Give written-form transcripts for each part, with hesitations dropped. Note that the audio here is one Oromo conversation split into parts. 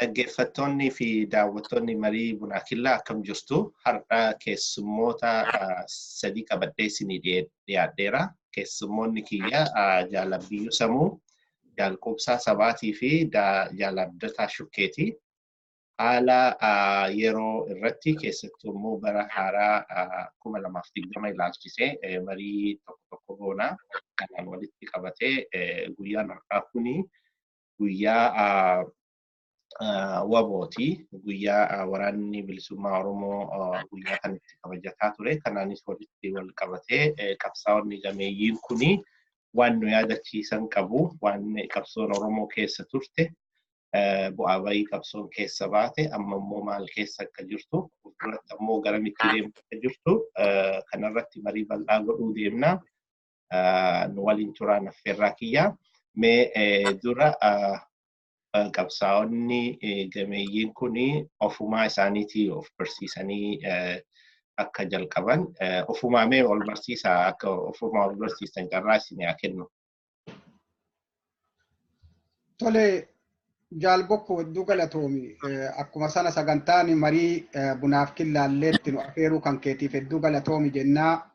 Dhaggeeffattoonni fi daawwattoonni marii Bunaa Killaa, akkam jirtu? Har'a keessummoota sadii qabadhee isinii dhiyaadheera. Keessummoonni kiyya Jaal Abbiyyuu Samuu, Jaal Quubsaa Sabaatii fi Jaal Abdataa Shukkeeti. Haala yeroo irratti, keessattuu immoo bara haaraa 2020 ilaalchisee marii tokko tokko goona. Kanaan walitti qabatee guyyaan har'aa kuni guyyaa WBOti. Guyyaa Waraanni Bilisummaa Oromoo guyyaa kan itti kabajataa ture. Kanaanis walitti wal qabatee qabsaa'onni gameeyyiin kuni waan nu yaadachiisan qabu. Waan qabsoon Oromoo keessa turte, bu'aa bayii qabsoon keessa baate, amma immoo maal keessa akka jirtu, fuulduratti ammoo garamitti deemu akka jirtu kanarratti marii bal'aa godhuu deemna. Nu waliin turaan affeerraa kiyya. Mee dura qabsaa'onni gameeyyiin kun ofumaa isaaniitii of barsiisanii akka jalqaban, ofumaa mee ol barsiisaa, akka ofumaa ol barsiisan carraa isin haa kennu. Tole, Jaal Bokku, hedduu galatoomi. Akkuma sana sagantaan marii Bunaaf Killaalleetti nu afeeruu kan keetiif hedduu galatoomi jennaa.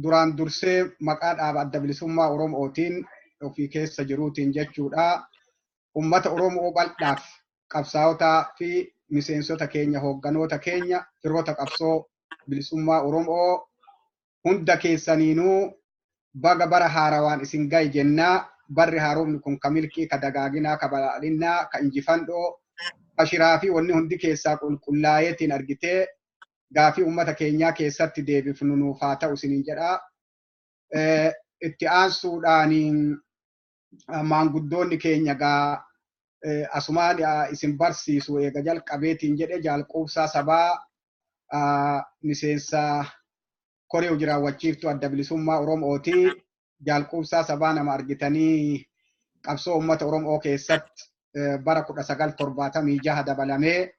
Duraan dursee maqaa dhaaba Adda Bilisummaa Oromootiin, ofii keessa jiruutiin jechuudha. Uummata Oromoo bal'aaf, qabsaa'otaa fi miseensota keenya, hoogganoota keenya, firoota qabsoo bilisummaa Oromoo hunda keessaniinuu baga bara haarawaan isin gahe jennaa. Barri haaromni kun ka milkii, ka dagaaginaa, ka badhaadhinnaa, ka injifannoo, ka shiraa fi wanni hundi keessaa qulqullaa'eetiin argitee gaafii uummata keenyaa keessatti deebifnu nuuf haa ta'u isiniin jedha. Itti aansuudhaan maanguddoonni keenya gaa asumaan isin barsiisu eega jalqabeetiin jedhe. Jaal Quubsaa Sabaa, miseensa koree hojii raawwachiiftuu Adda Bilisummaa Oromooti. Jaal Quubsaa Sabaa nama argitanii qabsoo uummata Oromoo keessatti bara 1976 dabalamee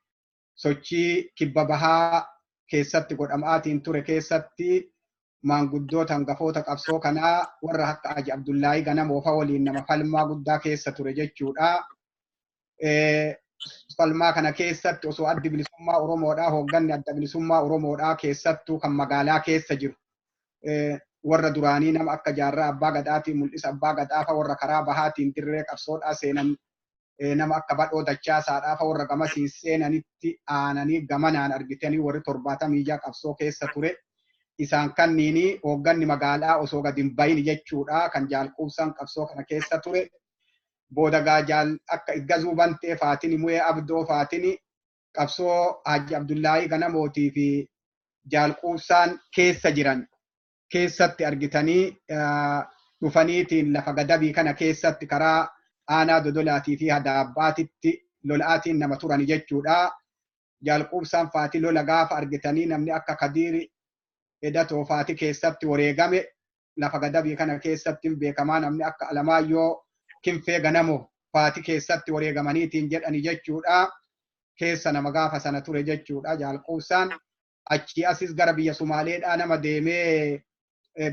sochii kibba bahaa keessatti godhamaatiin ture keessatti maanguddoota hangafoota qabsoo kanaa warra akka Haji Abdullaahii Ganamoofa waliin nama falmaa guddaa keessa ture jechuudha. Falmaa kana keessatti osoo Addi Bilisummaa Oromoodhaa, hoogganni Adda Bilisummaa Oromoodhaa, keessattuu kan magaalaa keessa jiru, warra duraanii nama akka Jaarraa Abbaa Gadaatiin, Mul'isa Abbaa Gadaafa, warra karaa bahaatiin dirree qabsoodhaa seenan nama akka Badhoo Dachaasaadhaafa, warra gamasiin seenanitti aananii gamanaan argitanii warri 76 qabsoo keessa ture. Isaan kanniini hoogganni magaalaa osoo gadi hin bahin jechuudha kan Jaal Quubsaan qabsoo kana keessa ture. Booda gaa jaal akka Iggazuu Bantee faatini, Mu'ee Abdoo faatini, qabsoo Haji Abdullaahii Ganamootii fi Jaal Quubsaan keessa jiran keessatti argitanii dhufaniitiin lafa Gadabii kana keessatti karaa aanaa Dodolaatii fi Hadaabbaatitti lola'aatiin nama turani jechuudha. Jaal Quubsaan faati lola gaafa argitanii namni akka Kadiiri Edatoo faati keessatti wareegame lafa Gadabii kana keessatti beekamaa, namni akka Alamaayyoo Kinfee Ganamo faati keessatti wareegamaniitiin jedhani jechuudha. Keessa nama gaafa sana ture jechuudha Jaal Quubsaan. Achii asis gara biyya Sumaaleedhaa nama deemee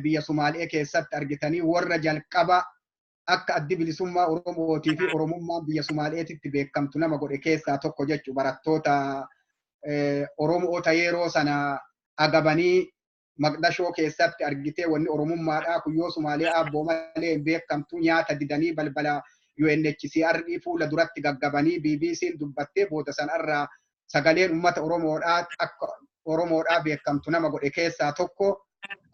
biyya Sumaalee keessatti argitanii warra jalqaba akka Addi Bilisummaa Oromootii fi Oromummaan biyya Sumaaleetitti beekamtu nama godhe keessaa tokko jechuudha. Barattoota Oromoota yeroo sana agabanii Maqdashoo keessatti argitee wanni Oromummaadhaa kuyyoo Sumaalee aabboo malee hin beekamtu, nyaata didanii balbala UNHCR fuula duratti gaggabanii BBC'n dubbattee booda sanarraa sagaleen uummata Oromoodhaa akka Oromoodhaa beekamtu nama godhe keessaa tokko.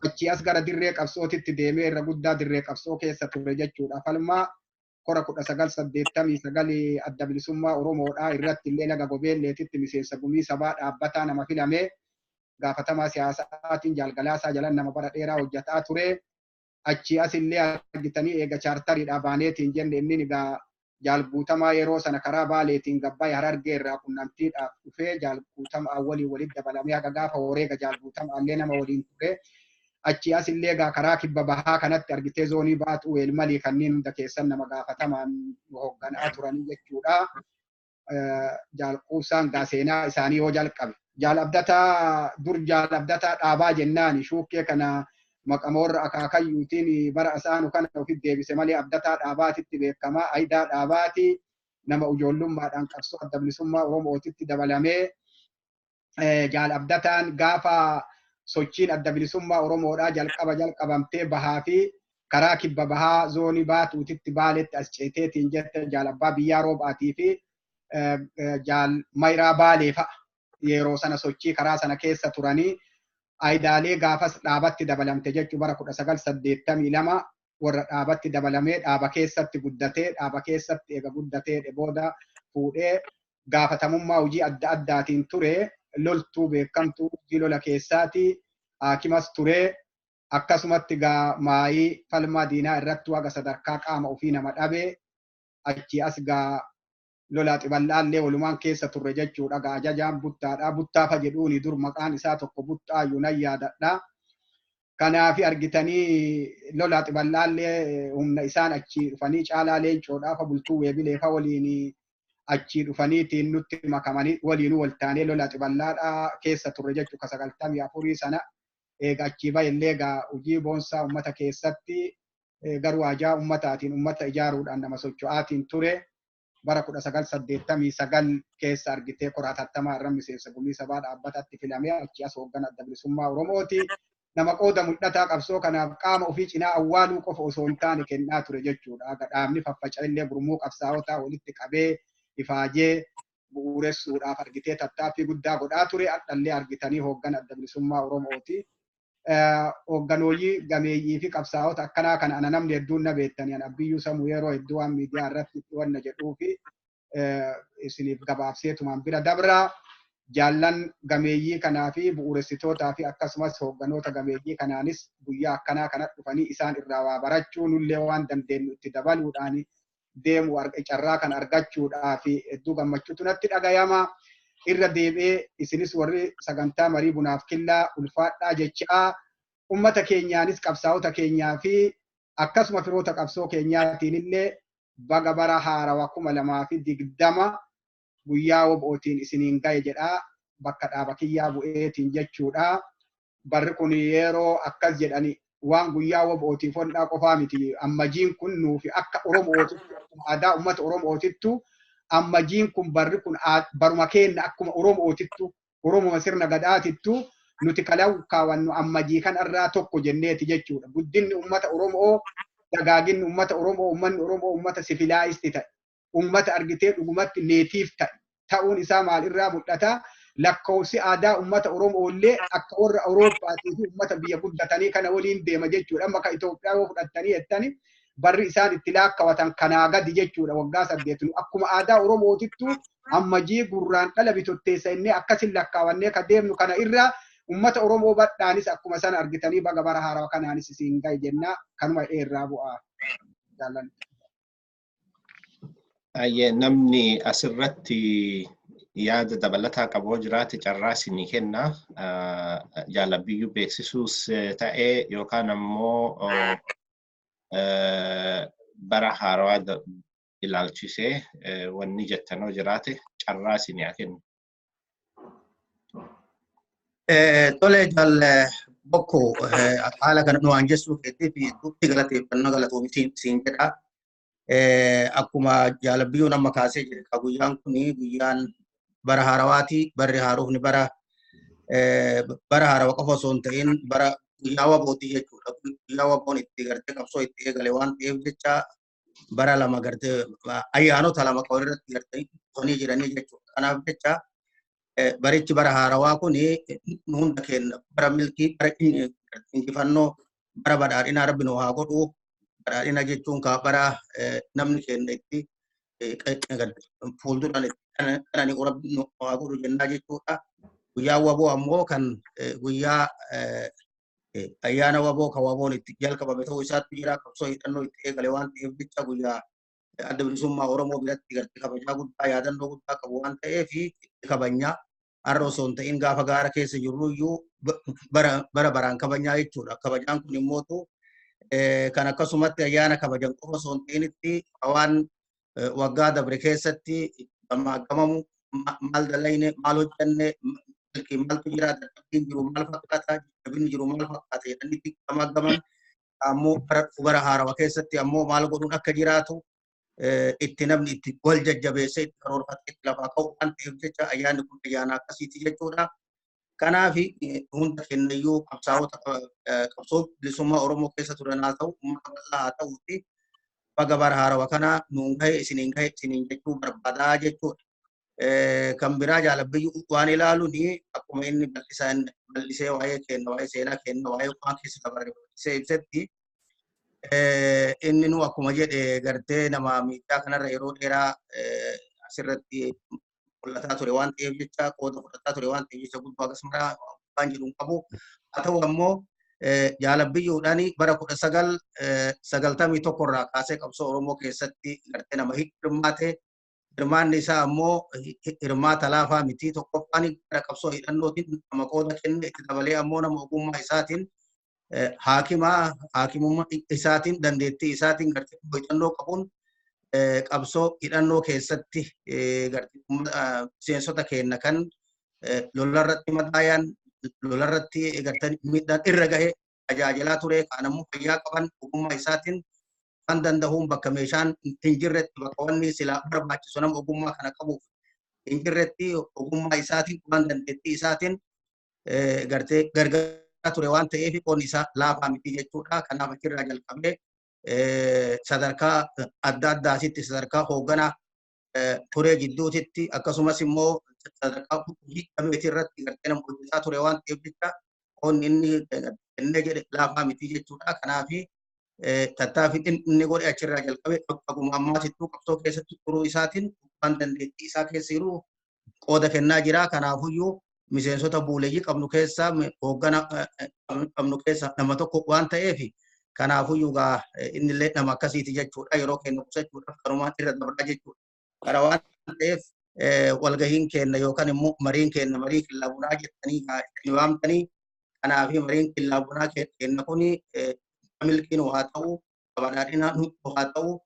Achii as gara dirree qabsootitti deemee irra guddaa dirree qabsoo keessa ture jechuudha. Falmaa kora 1989 Adda Bilisummaa Oromoodhaa irratti illee laga Gobeelleetitti miseensa gumii sabaa dhaabbataa nama filame, gaafatamaa siyaasaatiin Jaalgalaasaa jalan nama bara dheeraa hojjetaa ture. Achii as illee argitanii eega chaartariidhaa baaneetiin jenne inni egaa Jaal Guutamaa yeroo sana karaa Baaleetiin Gabbaay Harargee irraa qunnamtiidhaaf dhufee Jaal Guutamaa waliin walitti dabalamee haga gaafa wareega Jaal Guutamaa illee nama waliin ture. Achii as illee egaa karaa kibba bahaa kanatti argitee zoonii Baatuu, Weelmalii kanneen hunda keessan nama gaafatamaan hoogganaa turanii jechuudha. Jaal Quubsaan gaa seenaa isaanii yoo jalqabe. Jaal Abdataa, dur Jaal Abdataa Dhaabaa jennaani, Shuukkee kana Maqama warra akaakayyuutiin bara asaanu kana ofitti deebise malee Abdataa Dhaabaatitti beekamaa. Ayidaa Dhaabaati nama ijoollummaadhaan qabsoo adda bilisummaa Oromootitti dabalamee Jaal Abdataan gaafa sochiin adda bilisummaa Oromoodhaa jalqaba jalqabamtee bahaa fi karaa kibba bahaa zoonii baatuutitti Baaletti as ceeteetiin jette Jaal Abbaa Biyyaa Roobaatii fi Jaal Mayiraa Baalee fa'a yeroo sana sochii karaa sana keessa turanii ayidaalee gaafas dhaabatti dabalamte jechuu bara 1982 warra dhaabatti dabalamee dhaaba keessatti guddatee dhaaba keessatti eega guddatee booda fuudhee gaafatamummaa hojii adda addaatiin ture loltuu beekamtuu hojii lola keessaati haakimas ture akkasumatti gaa maayii falmaa diinaa irratti waga sadarkaa qaama ofii nama dhabe achi as gaa lolaa xiballaallee walumaan keessa turre jechuudha. Gaa ajajaan buttaadha. Buttaafa jedhuuni dur maqaan isaa tokko buttaayyuu nan yaadadha. Kanaaf argitanii lolaa xiballaallee humna isaan achi dhufanii caalaa leencoodhaafa bultuu weebileefa waliin achi dhufaniitiin nutti makamanii waliinuu waltaanee lolaa xiballaadhaa keessa turre jechuudha. 94 sana eega achii baay'illee gaa hojii boonsaa uummata keessatti garuu ajaa uummataatiin uummata ijaaruudhaan nama socho'aatiin ture. Bara 1989 keessa argitee koraatattamaa irra miseensa gumii sabaa dhaabbatatti filamee achi as hoogganaa adda bilisummaa Oromooti. Nama qooda mul'ataa qabsoo kanaaf qaama ofii cinaa awwaaluu qofa osoo hin taane kennaa ture jechuudha. Aga dhaabni faffaca'illee gurmuu qabsaa'otaa walitti qabee ifaajee bu'uuressuudhaaf argitee tattaaffii guddaa godhaa ture. Hadhallee argitanii hoogganaa adda bilisummaa Oromooti. Hoogganooyyii gameeyyii fi qabsaa'ota akkanaa kana ana namni hedduun na beektanii ana Abbiyyuu Samuu yeroo hedduu waan miidiyaa irratti wanna jedhuu fi isiniif gabaabseetumaan bira dabraa. Jaallan gameeyyii kanaa fi bu'uuressitootaa fi akkasumas hoogganoota gameeyyii kanaanis guyyaa akkanaa kana dhufanii isaan irraa waa barachuu nullee waan dandeenyu itti dabaluudhaan deemu carraa kan argachuudhaa fi hedduu gammachuutu natti dhagayama. Irra deebi'ee isinis warri sagantaa marii bunaaf killaa ulfaadhaa jechaa ummata keenyaanis qabsaa'ota keenyaa fi akkasuma firoota qabsoo keenyaatiin illee baga bara haarawaa 2020 guyyaa WBOtiin isiniin gahe jedhaa bakka dhaaba kiyyaa bu'eetiin jechuudha. Barri kun yeroo akkas jedhani waan guyyaa WBOtiif hodhaa qofaa miti. Ammajiin kun nuufi akka Oromootitti aadaa uummata Oromootittu ammajiin kun barri kun baruma keenna akkuma Oromootittu Oromoma sirna gadaatittu nuti kalaqawannu ammajii kan irraa tokko jenneeti jechuudha. Guddinni uummata Oromoo dagaaginni uummata Oromoo uummanni Oromoo uummata sivilaayisti ta'e uummata argitee dhugumatti neetiif ta'e ta'uun isaa maalirraa mul'ata? Lakkoofsi aadaa uummata Oromoo illee akka warra Awurooppaatii fi uummata biyya guddatanii kana waliin deema jechuudha. Amma kan Itoophiyaa yoo fudhattanii jettani barri isaan itti laakkawatan kanaa gadi jechuudha waggaa 8. Akkuma aadaa Oromootittu ammajii gurraan dhala bitotteessa inni akkasin lakkaawannee ka deemnu kana irraa uummata Oromoo badhaanis akkuma sana argitanii baga bara haarawaa kanaanis isiin gahe jennaa kanuma irraa bu'aa. Jaallan. Ayyee namni asirratti yaada dabalataa qabu jiraate carraa isinii kenna. Jaalabbiyyuu beeksisuus ta'ee yookaan ammoo bara haarawaa ilaalchisee wanni jettanoo jiraate carraa isinii haa kennu. Tole jaal Bokko haala kana nu aanjessuu keetii fi dubbii galateeffannoo galatoomii siin jedha. Akkuma jaalabbiyyuun amma kaasee jira guyyaan kun guyyaan bara haarawaati. Barri haarofni bara bara haarawa qofa osoo hin ta'in bara guyyaa WBOtii jechuudha. Guyyaa WBOn itti gartee qabsoo itti eegale waan ta'eef jecha bara lama gartee ayyaanota lama qabu irratti gartee dhufanii jiranii jechuudha. Kanaaf jecha barichi bara haarawaa kun hunda keenya bara milkii bara injifannoo bara badhaadhinaa rabbi nu haa godhu. Badhaadhina jechuun kaa bara namni keenya itti fuulduraan itti qananii rabbi nu haa godhu jennaa jechuudha. Guyyaa WBO ammoo kan guyyaa ayyaana WBO kan WBOn itti jalqabame ta'uu isaatti jira. Qabsoo hidhannoo itti eegale waan ta'eef jecha guyyaa adda bilisummaa Oromoo biratti gartee kabajaa guddaa yaadannoo guddaa qabu waan ta'eef itti kabajnaa. Har'a osoo hin ta'in gaafa gaara keessa jirru iyyuu bara baraan kabajnaa jechuudha. Kabajaan kun immootu kan akkasumatti ayyaana kabajan qofa osoo hin ta'initti waan waggaa dabre keessatti gamaagamamu maal dalayne maal hojjenne Milkii maaltu jira, dadhabbiin jiru maal fakkaata, jabinni jiru maal fakkaata jedhanitti gamaggaman. Ammoo bara haarawaa keessatti ammoo maal godhuun akka jiraatu itti namni itti wal jajjabeessee itti karoorfatee itti lafaa ka'u waan ta'eef jecha ayyaanni kun ayyaana akkasiiti jechuudha. Kanaaf hunda kennayyuu qabsaa'ota qabsoo bilisummaa Oromoo keessa turan haa ta'u, uummata bal'aa haa ta'uuti baga bara haarawaa kana nuun gahe, isiniin gahe isiniin jechuu barbaadaa jechuudha. Kan biraa jaalabbiyyuu waan ilaaluun akkuma inni bal'isee waa'ee kenna, waa'ee seenaa kenna, waa'ee waan keessa dabarre bal'isee ibsetti, inni nu akkuma jedhe gartee nama miidhaa kanarra yeroo dheeraa asirratti mul'ataa ture waan ta'eef jecha, qooda fudhataa ture waan ta'eef jecha, guddoo akkasuma waan jedhu hin qabu. Haa ta'u ammoo jaalabbiyyuudhaan bara 1991 irraa kaasee qabsoo Oromoo keessatti gartee nama hirmaate. Hirmaanni isaa ammoo hirmaata laafaa miti. Tokkoffaan gara qabsoo hidhannootiin nama qooda kenne, itti dabalee ammoo nama ogummaa isaatiin haakimaa haakimummaa isaatiin, dandeettii isaatiin, gartee hidhannoo qabuun qabsoo hidhannoo keessatti gartee miseensota keenya kan lolarratti madaayan, lolarratti gartee miidhaan irra gahe tajaajilaa ture. Kaan ammoo fayyaa qaban ogummaa isaatiin waan danda'uun bakka meeshaan hin jirretti, bakka wanni silaa barbaachisu nama ogummaa kana qabuuf hin jirretti, ogummaa isaatiin waan dandeettii isaatiin gartee gargaaraa ture waan ta'eef qoonni isaa laafaa miti jechuudha. Kanaaf achirraa jalqabee sadarkaa adda addaatitti, sadarkaa hoogganaa turee jidduutitti, akkasumas immoo sadarkaa hojii dhabeetii irratti gartee nama hojjetaa ture waan ta'eef jecha qoonni inni kennee jedhe laafaa miti jechuudha. Kanaaf tattaaffii inni godhe achirraa jalqabee akkuma ammaatittuu qabsoo keessatti turuu isaatiin waan dandeettii isaa keessa jiru qooda kennaa jira. Kanaafuyyuu miseensota buuleeyyii qabnu keessaa, hooggana qabnu keessa nama tokko waan ta'eef, kanaafuyyuu gaa innillee nama akkasiiti jechuudha. Yeroo kennu qusachuudhaaf kanumaan irra dabraa jechuudha. Kana waan ta'eef walgahiin kenna yookaan immoo mariin kenna, marii killaa bunaa jettanii ni waamtanii, kanaaf mariin killaa bunaa kenna kuni milkiin haa ta'u, badhaadhina haa ta'u,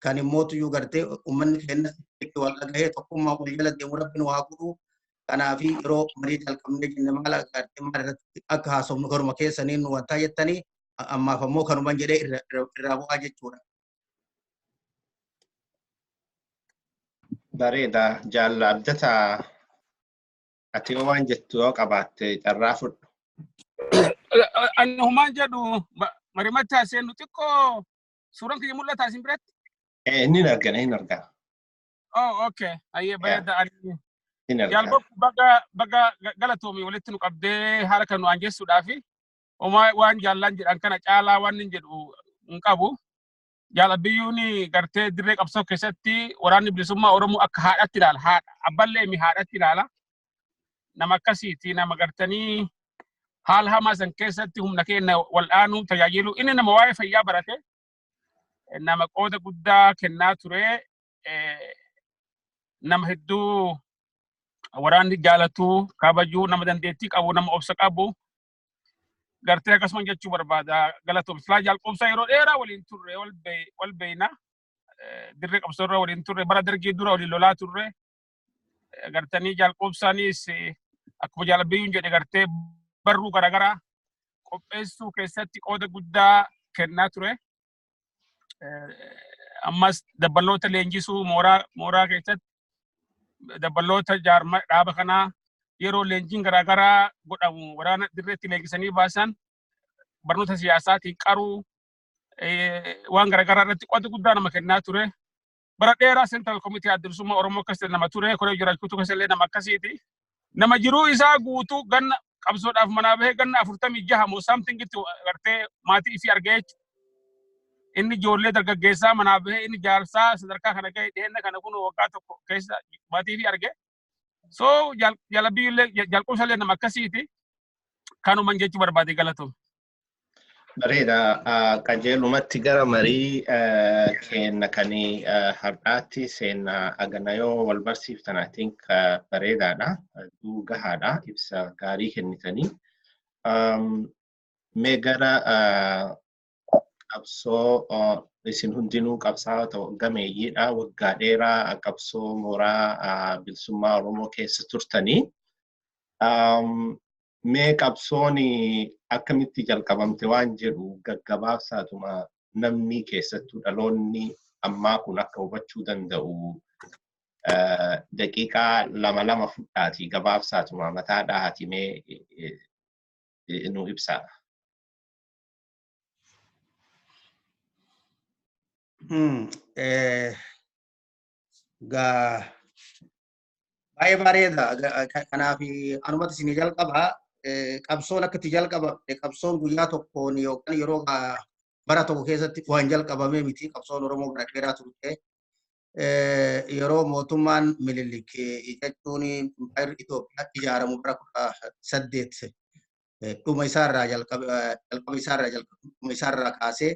kan immoo tuyyuu gartee uummanni keenya itti wal dhagahee tokkummaa wal jala deemu rabbi nu haa godhu. Kanaaf yeroo marii jalqabnee jenne maal gartee maal irratti akka haasofnu karuma keessaniin nu wantaa jettanii, ammaaf ammoo kanuman jedhee irraa bu'aa jechuudha. Bareeda. Jaalla Abdataa, ati yoo waan jettu yoo qabaatte carraa fudhu. Ani humaan jedhu marimatti haaseennu xiqqoo suuraan kiyya mul'ata isin biratti? Inni argana, hin argana. Oh, okay. Ayyee, bareeda. Ani Hin argana. Jaalbokku, baga baga galatoomii walitti nu qabdee haala kan nu aanjessuudhaafi. Homaa waan jaallaan jedhan kana caalaa waan hin jedhu hin qabu. Jaalabbiyyuun gartee dirree qabsoo keessatti waraanni bilisummaa Oromoo akka haadhatti ilaala. Haadha. Abballee mi haadhatti ilaala. Nama akkasiiti. Nama gartanii haala hamaa san keessatti humna keenya wal'aanuu tajaajilu. Inni nama waa'ee fayyaa barate. Nama qooda guddaa kennaa ture. Nama hedduu waraanni jaalatu, kabajuu, nama dandeettii qabu, nama obsa qabu. Gartee akkasuma jechuu barbaada. Galatoom. Silaa jaalqoomsaa yeroo dheeraa waliin turre, wal beeyna. Dirree qabsoo irra waliin turre, bara dargii dura waliin lolaa turre. Gartanii jaalqoomsaanis akkuma jaalabbiyyuun jedhe gartee barruu garaagaraa qopheessuu keessatti qooda guddaa kennaa ture. Ammas dabballoota leenjisuu mooraa keessatti, dabballoota jaarma dhaaba kanaa yeroo leenjiin garaagaraa godhamu waraana dirreetti leenjisanii baasan barnoota siyaasaatiin qaruu waan garaagaraa irratti qooda guddaa nama kennaa ture. Bara dheeraa Central Committee Adda Bilisummaa Oromoo akkas nama ture, koree jiraachuutu keessa nama akkasiiti. Nama jiruu isaa guutuu ganna qabsoodhaaf manaa bahee ganna 46 moo something itti gartee maatii ifii argee jechuudha. Inni ijoollee dargaggeessaa manaa bahee, inni jaarsaa sadarkaa kana gahe dhiheenna kana kun waggaa tokko keessa maatii ifii arge. So jaalabbiyyullee jalqabsallee nama akkasiiti. Kanuman jechuu barbaade, galatoom. Bareeda. Qajeelumatti gara marii kenna kan har'aatti seenna. Agana yoo wal barsiiftan, I think bareedaadha. Hedduu gahaadha. Ibsa gaarii kennitanii. Mee gara qabsoo, isin hundinuu qabsaa'ota gameeyyiidha. Waggaa dheeraa qabsoo mooraa bilisummaa Oromoo keessa turtanii. Mee qabsoon akkamitti jalqabamte waan jedhu gaggabaabsaatuma namni keessattuu dhaloonni ammaa kun akka hubachuu danda'u daqiiqaa lama lama fudhaatii gabaabsaatuma mataa dhahaatii mee nu ibsaa. Gaa baay'ee bareeda. Kanaaf anumatti isin jalqaba. Qabsoon akka itti jalqabamte qabsoon guyyaa tokkoon yookaan yeroo bara tokko keessatti waan jalqabamee miti. Qabsoon Oromoo gara dheeraa turte. Yeroo mootummaan Minilik jechuun impaayerri Itoophiyaa ijaaramu bara 18 dhuma isaarraa jalqaba isaarraa dhuma isaarraa kaasee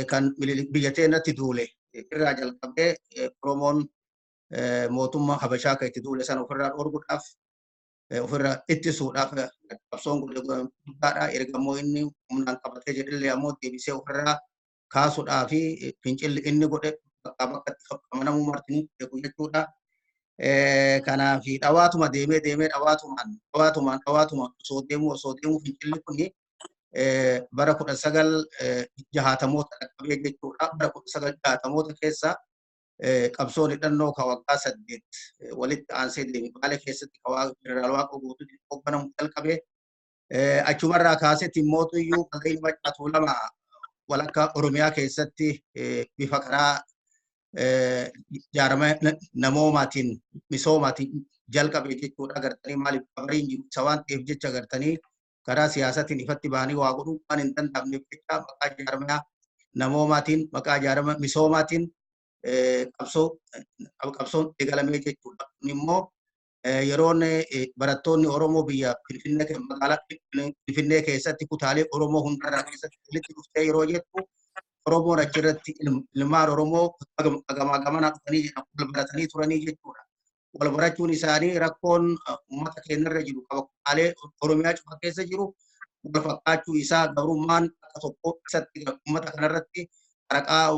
kan Minilik biyya teenyatti duule irraa jalqabee Oromoon mootummaa Habashaa kan itti duule sana ofirraa dhorkuudhaaf ofirraa ittisuudhaaf qabsoon godhe guddaadha. Erga immoo inni humnaan qabatee jedhillee ammoo deebisee ofirraa kaasuudhaa fi fincilli inni godhe bakkaa bakkatti amanamuu martinuu beeku jechuudha. Kanaaf dhawaatuma deemee deemee dhawaatumaan dhawaatumaan dhawaatumaan osoo deemuu fincilli kuni bara 1960moota dhaqqabee jechuudha. Bara 1960moota keessa qabsoon hidhannoo ka waggaa 8 walitti aansee deeme Baalee keessatti ka Jeneraal Waaqoo Guutuutiin hoogganamu jalqabee achumarraa kaasee timmootu iyyuu Waldeen Maccaa Tuulamaa walakkaa Oromiyaa keessatti bifa karaa jaarama namoomaatiin misoomaatiin jalqabe jechuudha. Gartanii maaliif qabariin jiru isa waan ta'eef jecha gartanii karaa siyaasaatiin ifatti bahanii waa godhuu waan hin danda'amneef jecha maqaa jaarmaa namoomaatiin maqaa jaarama misoomaatiin qabsoon eegalamee jechuudha. Kun immoo yeroon barattoonni Oromoo biyya Finfinnee magaalaa Finfinnee keessatti kutaalee Oromoo hundarraa keessatti walitti dhuftee yeroo jettu Oromoon achirratti ilmaan Oromoo gamaa gamanaa dhufanii wal baratanii turanii jechuudha. Wal barachuun isaanii rakkoon uummata keenyarra jiru qaba kutaalee Oromiyaa cufa keessa jiru wal fakkaachuu isaa gabrummaan akka tokko isatti uummata kanarratti waraqaa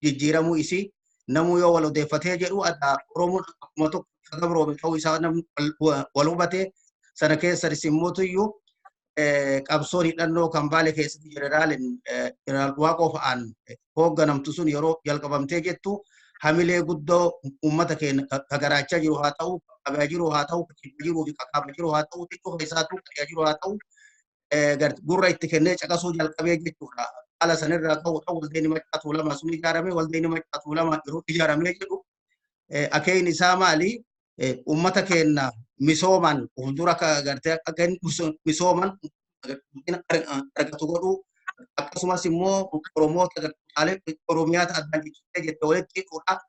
jijjiiramuu isii namuu yoo wal odeeffatee jedhu adda Oromoon akkuma tokko gabroome ta'uu isaa namni wal hubate sana keessas immoo iyyuu qabsoon hidhannoo kan Baalee keessatti jeneraal Waaqoo fa'aan hoogganamtu sun yeroo jalqabamtee jettu hamilee guddoo uummata keenya ka garaachaa jiru haa ta'u, qabaa jiru haa ta'u, kibba jiruu fi kakaaba jiru haa ta'u, xiqqoo keessaatu qayaa jiru haa ta'u, gurra itti kennee caqasuu jalqabee jechuudha. Haala sanirraa ka'uudhaan Waldeen Maccaa Tuulamaa sun ijaarame, Waldeen Maccaa Tuulamaa yeroo ijaaramee jedhu akeekni isaa maali? Uummata keenya misooman fuuldura akka gartee akka inni misooman argatu godhuu akkasumas immoo Oromoota kutaalee Oromiyaa addaan ciccitee jette walitti hidhuudha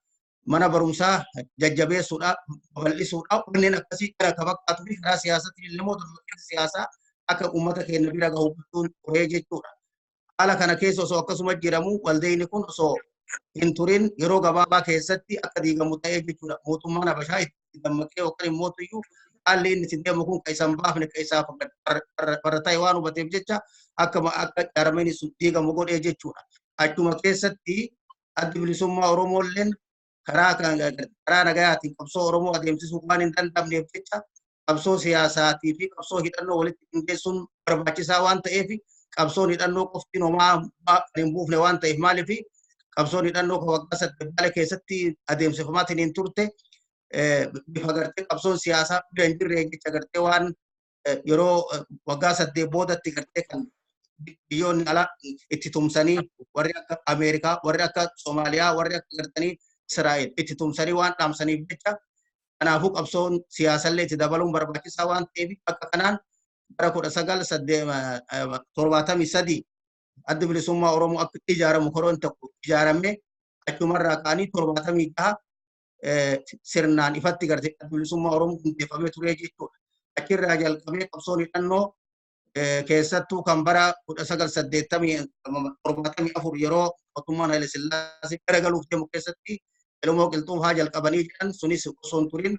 mana barumsaa jajjabeessuudha babal'isuudha wanneen akkasii gara ka fakkaatu fi karaa siyaasaatiin illee immoo dargaggeessi siyaasaa akka uummata keenya bira gahu gochuun turee jechuudha. Haala kana keessa osoo akkasuma jiramu waldeenni kun osoo hin turin yeroo gabaabaa keessatti akka diigamu ta'ee jechuudha. Mootummaan Habashaa itti dammaqee yookaan immoo iyyuu haalli inni ittiin deemu kun kan isaan baafne kan isaaf barra ta'e waan hubateef jecha akka akka jaarameen sun diigamu godhee jechuudha. Achuma keessatti addi bilisummaa Oromoo illeen karaa karaa nagayaatiin qabsoo Oromoo adeemsisuu waan hin danda'amneef jecha qabsoo siyaasaatii fi qabsoo hidhannoo walitti qindeessuun barbaachisaa waan ta'eef qabsoon hidhannoo qoftiin homaa hin buufne waan ta'eef maaliif qabsoon hidhannoo kan waggaa 8 Baalee keessatti adeemsifamaatiin hin turte bifa gartee qabsoon siyaasaa bira hin jirre jecha gartee waan yeroo waggaa 8 boodatti gartee kan biyyoonni alaa itti tumsanii warri akka Ameerikaa warri akka Soomaaliyaa warri akka gartanii Israa'el itti tumsanii waan dhaamsaniif jecha kanaafuu qabsoon siyaasallee itti dabaluun barbaachisaa waan ta'eef akka kanaan bara 1973 addi bilisummaa Oromoo akka ijaaramu koroon tokko ijaaramee achumarraa ka'anii 76 sirnaan ifatti gartee addi bilisummaa Oromoo hundeeffamee ture jechuudha. Achirraa jalqabee qabsoon hidhannoo keessattuu kan bara 1974 yeroo mootummaan Haile Sillaasee garagaluuf deemu keessatti Elmoo Qilxuu haa jalqabanii jedhan sunis osoo hin turin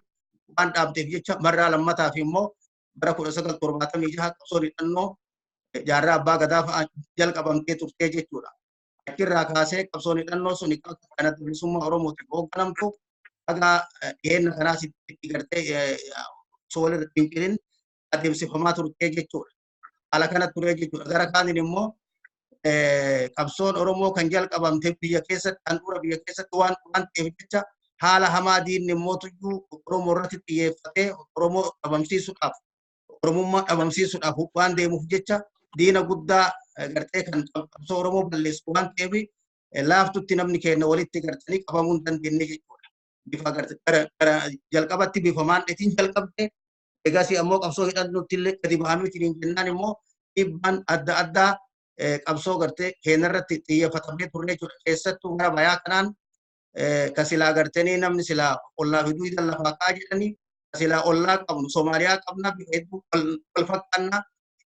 waan dhaabdeef jecha marraa lammataaf immoo bara 1976 qabsoon hidhannoo jaarraa abbaa gadaa fa'aa jalqabamtee turtee jechuudha. Achirraa kaasee qabsoon hidhannoo sun kan adda bilisummaa Oromootiin hoogganamtu haga dhiyeenya kanaas itti gartee osoo walirra hin cirin adeemsifamaa turtee jechuudha. Haala kana turee jechuudha. Gara kaaniin immoo qabsoon Oromoo kan jalqabamte biyya keessatti, handhuura biyya keessatti waan ta'eef jecha haala hamaa diinni immoo tuyyuu Oromoo irratti xiyyeeffatee Oromoo dhabamsiisuudhaaf, Oromummaa dhabamsiisuudhaaf waan deemuuf jecha diina guddaa gartee kan qabsoo Oromoo balleessu waan ta'eef laaftutti namni keenya walitti gartanii qabamuu hin dandeenye jechuudha. Bifa gartee jalqabatti bifa maandheetiin jalqabde, egasii ammoo qabsoo hidhannutti illee gadi bahamee hin jennaan immoo dhiibbaan adda addaa qabsoo gartee keenya irratti xiyyeeffatamee turre jechuudha. Keessattuu gara bayaa kanaan ka silaa gartanii namni silaa ollaa fiduu hidhan lafaa ka'a jedhanii, ka silaa ollaa qabnu Somaaliyaa qabna, bifa hedduu wal fakkaanna,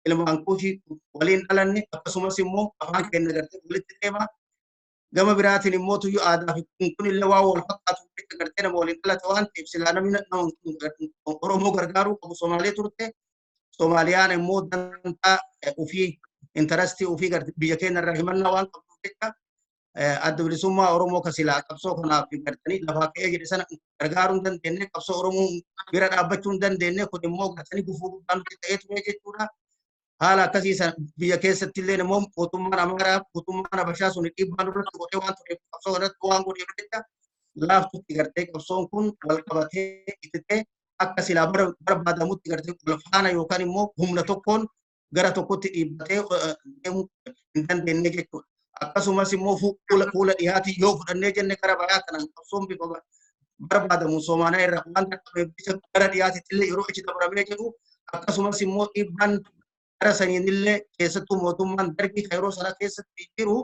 ilmaan kuushii waliin dhalanne, akkasumas immoo afaan keenya gartee walitti deema. Gama biraatiin immoo tuyyuu aadaa fi kun illee waan wal fakkaatu jecha gartee nama waliin dhalate waan ta'eef silaa namni Oromoo gargaaruu qabu Somaalee turte. Somaaliyaan immoo dantaa ofii, intarastii ofii biyya keenya irraa himannaa waan qabduuf jecha adda bilisummaa Oromoo ka silaa qabsoo kanaaf gartanii lafaa ka'ee jedhe sana gargaaruu hin dandeenye, qabsoo Oromoo bira dhaabbachuu hin dandeenye. Kun immoo gartanii gufuu guddaa nutti ta'ee ture jechuudha. Haala akkasii sana biyya keessatti illee immoo mootummaan Amaaraa, mootummaan Habashaa sun dhiibbaa nurratti godhee waan tureef, qabsoo irratti waan godheef jecha laaftutti gartee qabsoon kun wal qabatee ittitee akka silaa barbaadamutti gartee wal faana yookaan immoo humna tokkoon gara tokkotti dhiibbatee deemuu hin dandeenye jechuudha. Akkasumas immoo fuula dhihaatii yoo fudhannee jenne gara bayaa kanaan qabsoon bifa barbaadamu Somaaliyaa irraa waan dadhabeef jecha gara dhiyaatitti illee yeroo achi dabaramee jedhu, akkasumas immoo dhiibbaan gara saniin illee keessattuu mootummaan Dargii kan yeroo sana keessatti jiru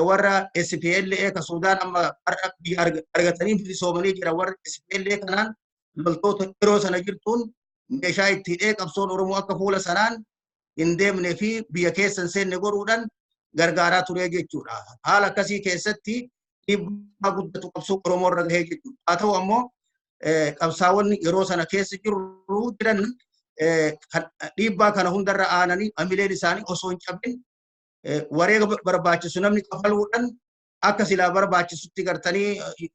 warra SPLA ka Suudaan amma har'a biyya argatanii bilisoomanii jira, warra SPLA kanaan loltoota yeroo sana jirtuun meeshaa itti hidhee qabsoon Oromoo akka fuula sanaan hin deemnee fi biyya keessa hin seenne godhuudhaan gargaaraa ture jechuudha. Haala akkasii keessatti dhiibbaa guddatu qabsoo Oromoo irra gahee jechuudha. Haa ta'u ammoo qabsaa'onni yeroo sana keessa jiru jiran dhiibbaa kana hundarra aananii hamileen isaanii osoo hin cabin wareega barbaachisu namni kafaluudhaan akka silaa barbaachisutti gartanii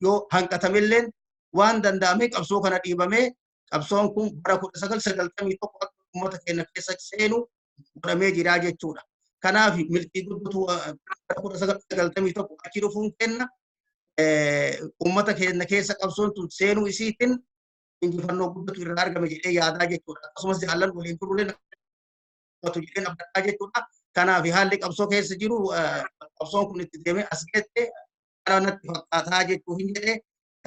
yoo hanqatamilleen waan danda'ame qabsoo kana dhiibamee qabsoon kun bara 1991 akka uummata keenya keessa seenu godhamee jira jechuudha. Kanaaf milkii guddatu bara 1991 achi dhufuun kenna uummata keenya keessa qabsoon tun seenuu isiitiin injifannoo guddatu irraa argame jedhee yaadaa jechuudha. Akkasumas jaallan waliin turullee jedhee abdadhaa jechuudha. Kanaaf haalli qabsoo keessa jiru qabsoon kun itti deemee as geette kana natti fakkaataa jechuu hin jedhee.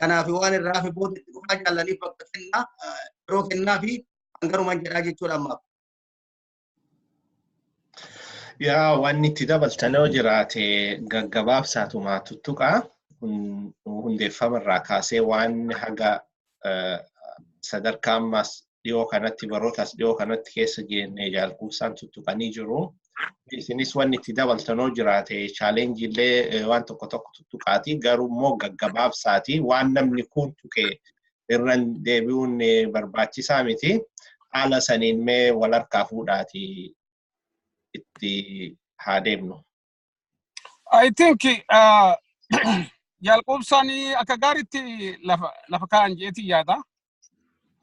Kanaaf waan irraa fi booda itti dhufaa jaallaniif bakka kennaa yeroo kennaa fi hangarumaan jedhaa jechuudha ammaaf. Yaa wanni itti dabaltan yoo jiraate gaggabaabsaatuma tuttuqaa hundeeffama irraa kaasee waan haga sadarkaa ammaas dhiyoo kanatti barootaas dhiyoo kanatti keessa geenne jaalkuusaan tuttuqanii jiru. Isinis wanni itti dabaltan yoo jiraate chaalenjii illee waan tokko tokko tuttuqaati, garuu immoo gaggabaabsaati waan namni kun tuqe irra deebi'uun barbaachisaa miti. Haala saniin mee wal harkaa fuudhaati itti haa deemnu. I think jalqabsaan akka gaariitti lafa kaa'an jeetii yaada.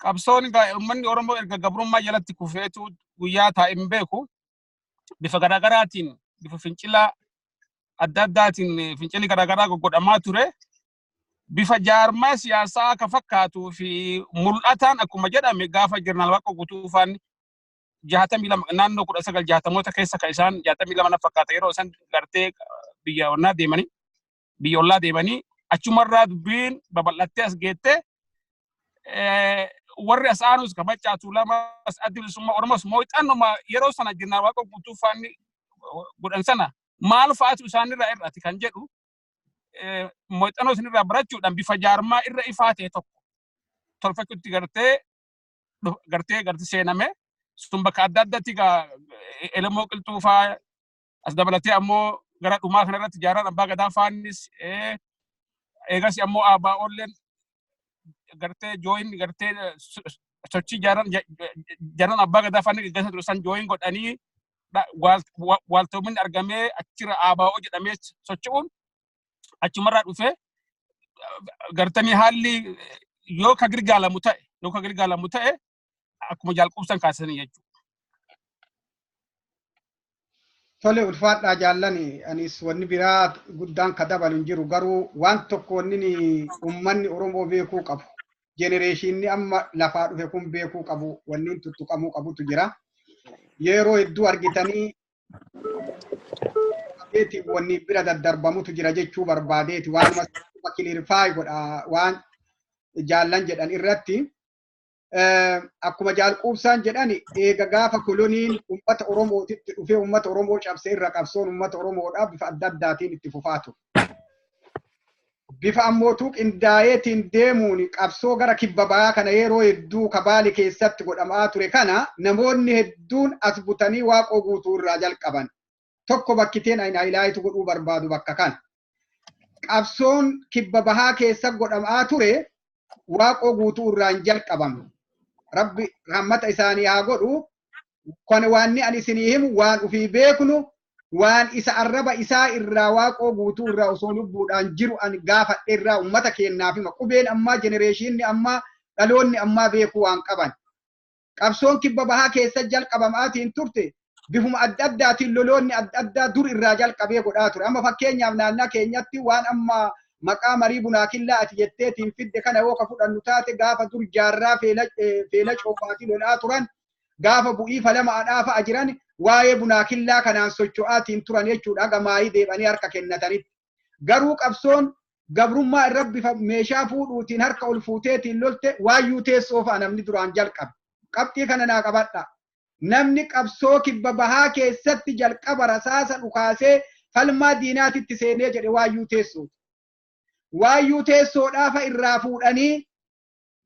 Qabsoon uummanni Oromoo erga gabrummaa jalatti kufeetu guyyaa taa'e hin beeku. Bifa garaagaraatiin, bifa fincilaa adda addaatiin fincilli garaagaraa goggodhamaa ture. Bifa jaarmaa siyaasaa akka fakkaatuu fi mul'ataan akkuma jedhame gaafa Jeneraal Waaqoo Guutuu faan 62, naannoo 1960moota keessa kan isaan 62 na fakkaata, yeroo isaan gartee biyya ollaa deemanii biyya ollaa deemanii achumarraa dubbiin babal'attee as geette. Warri as aanus kabachaa Tuulamas, Addi Bilisummaa Oromoos mooxannuma yeroo sana Jeneraal Waaqoo Guutuu faan godhan sana maal fa'aatu isaanirraa irratti kan jedhu muuxannoo isinirraa barachuudhaan bifa jaarmaa irra ifaa ta'e tokko tolfachuutti gartee seename. Sun bakka adda addaatti Elemoo Qilxuu fa'aa as dabalatee ammoo gara dhumaa kanarratti Jaarraan Abbaa Gadaa fa'aanis, eegas ammoo ABOlleen gartee join gartee sochii jaarraan Abbaa Gadaa fa'aan gaggeessaa ture san join godhanii waaltoominni argamee achirra ABO jedhamee socho'uun achumarraa dhufee gartanii haalli yoo ka girgaalamu ta'e Akkuma jalqabsan kaasanii jechuudha. Tole, ulfaadhaa jaallani. Anis wanni biraa guddaan ka dabalu hin jiru, garuu waan tokko wanni uummanni Oromoo beekuu qabu. Generationni amma lafaa dhufe kun beekuu qabu, wanni tuttuqamuu qabutu jira. Yeroo hedduu argitanii wanni bira daddarbamutu jira jechuu barbaadeeti, waanuma clarify godha waan jaallan jedhan irratti. Akkuma jaalquubsaan jedhan, eega gaafa koloniin uummata Oromootitti dhufee uummata Oromoo cabsee irra qabsoon uummata Oromoodhaaf bifa adda addaatiin itti fufaa ture. Bifa ammootuu qindaa'eetiin deemuun qabsoo gara kibba bahaa kana yeroo hedduu kabaali keessatti godhamaa ture kana namoonni hedduun as butanii Waaqoo Guutuu irraa jalqaban. Tokko bakkiteen highlight godhuu barbaadu bakka kana. Qabsoon kibba bahaa keessa godhamaa ture Waaqoo Guutuu irraa hin jalqabamne. Rabbi rahmata isaanii haa godhu. Kan waanni ani isinii himu waan ufii beeknu, waan isa arraba isaa irraa, Waaqoo Guutuu irraa osoo lubbuudhaan jiru ani gaafadhe irraa uummata keenyaaf hima. Qubeen ammaa, generationni ammaa, dhaloonni ammaa beekuu waan qaban. Qabsoon kibba bahaa keessa jalqabamaatiin turte bifuma adda addaatiin loloonni adda addaa dur irraa jalqabee godhaa ture. Amma fakkeenyaaf naannaa keenyatti waan amma maqaa marii bunaa killaa ati jetteetiin fidde kana yoo ka fudhannu taate, gaafa dur jaarraa feela coofaatii lolaa turan, gaafa bu'ii falama adhaa fa'a jiran, waa'ee bunaa killaa kanaan socho'aatiin turan jechuudha, haga maayii deebanii harka kennatanitti. Garuu qabsoon gabrummaa irra bifa meeshaa fuudhuutiin harka ol fuuteetiin lolte Waayyuu Teessoo fa'a namni duraan jalqabe. Qabxii kana naa qabadha. Namni qabsoo kibba bahaa keessatti jalqaba rasaasa dhukaasee falmaa diinaatitti seenee jedhe Waayyuu Teessooti. Waayyuu Teessoodhaafa irraa fuudhanii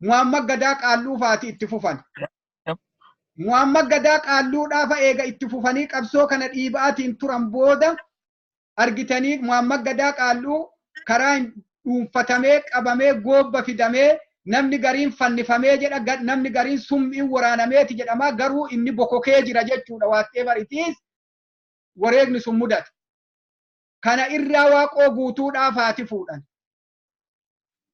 Muhammad Gadaa Qaalluu faati itti fufan. Muhammad Gadaa Qaalluudhaafa eega itti fufanii qabsoo kana dhiibaatiin turan booda, argitanii, Muhammad Gadaa Qaalluu karaa dhuunfatamee qabamee goobba fidamee, namni gariin fannifamee jedha, namni gariin summiin waraanameeti jedhama, garuu inni bokokee jira jechuudha. Whatever it is, wareegni sun mudate. Kana irraa Waaqoo Guutuudhaaf haati fuudhan.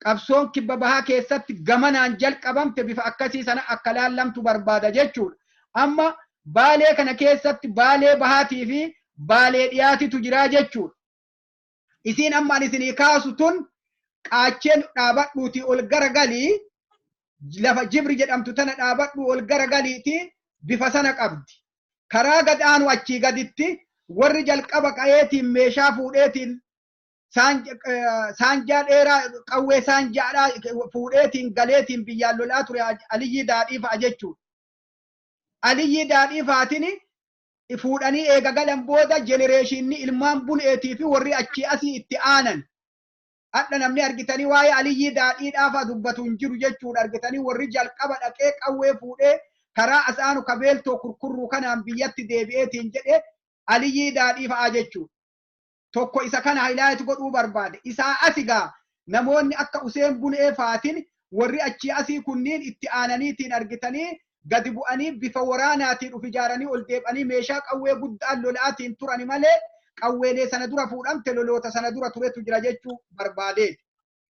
Qabsoon kibba bahaa keessatti gamanaan jalqabamte bifa akkasii sana akka laallamtu barbaada jechuudha. Amma Baalee kana keessatti Baalee bahaatii fi Baalee dhiyaatitu jira jechuudha. Isiin amma ani isinii kaasu tun qaacheen dhaabadhuutii ol garagalii, lafa Jibri jedhamtu tana dhaabadhu ol garagaliitii bifa sana qabdi. Karaa gad aanu achii gaditti warri jalqaba qa'eetiin meeshaa fuudheetiin saanjaa dheeraa, qawwee saanjaadhaa fuudheetiin galeetiin biyyaan lolaa ture Aliyyii Daadhii fa'a jechuudha. Aliyyii Daadhii fa'aatiin fuudhanii eega galan booda generationni ilmaan Buneetii fi warri achii asii itti aanan. Hadha namni argitanii waa'ee Aliyyii Daadhiidhaaf dubbatu hin jiru jechuudha. Argitanii, warri jalqaba dhaqee qawwee fuudhee karaa asaanu kabeeltoo kurkurruu kanaan biyyatti deebi'eetiin jedhe Aliyyii Daadhii fa'aa jechuudha. Tokko isa kana highlight godhuu barbaade. Isaa asi gaa namoonni akka Useen Bunee faatiin warri achii asii kunniin itti aananiitiin argitanii gadi bu'anii bifa waraanaatiin uf ijaaranii ol deebi'anii meeshaa qawwee guddaan lolaatiin turani malee, qawweelee sana dura fuudhamte loloota sana dura turetu jira jechuu barbaadeeti.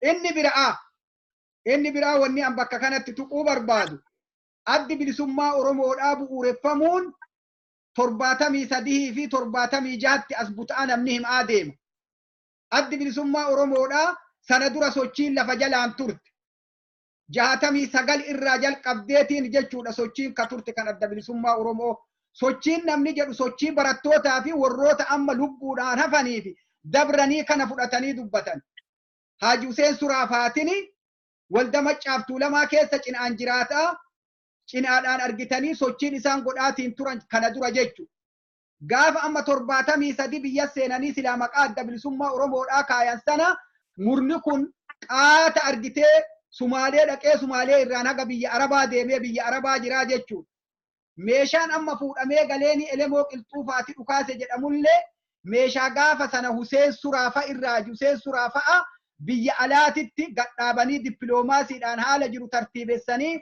Inni biraa wanni an bakka kanatti tuquu barbaadu, Addi Bilisummaa Oromoodhaa bu'uureffamuun 73 fi 76tti as butaa namni himaa deema. Addi Bilisummaa Oromoodhaa sana dura sochiin lafa jalaan turte. 69 irraa jalqabdeetiin jechuudha sochiin ka turte kan Adda Bilisummaa Oromoo. Sochiin namni jedhu sochii barattootaa fi warroota amma lubbuudhaan hafanii fi dabranii kana fudhatanii dubbatan. Haaji Huseen Suraafaatini walda Maccaaf Tuulamaa keessa cinaan jiraataa cinaadhaan argitanii sochiin isaan godhaatiin turan kana dura jechu. Gaafa amma 73 biyya seenanii silaa maqaa Adda Bilisummaa Oromoodhaa kaayan sana, murni kun qaata argitee Sumaalee dhaqee, Sumaalee irraan haga biyya Arabaa deemee biyya Arabaa jiraa jechuudha. Meeshaan amma fuudhamee galeeni Elemoo Qilxuufaati dhukaase jedhamullee meeshaa gaafa sana Huseen Suraafa irraa, Huseen Suraafa'a biyya alaatitti gadhaabanii dippiloomaasiidhaan haala jiru tartiibessanii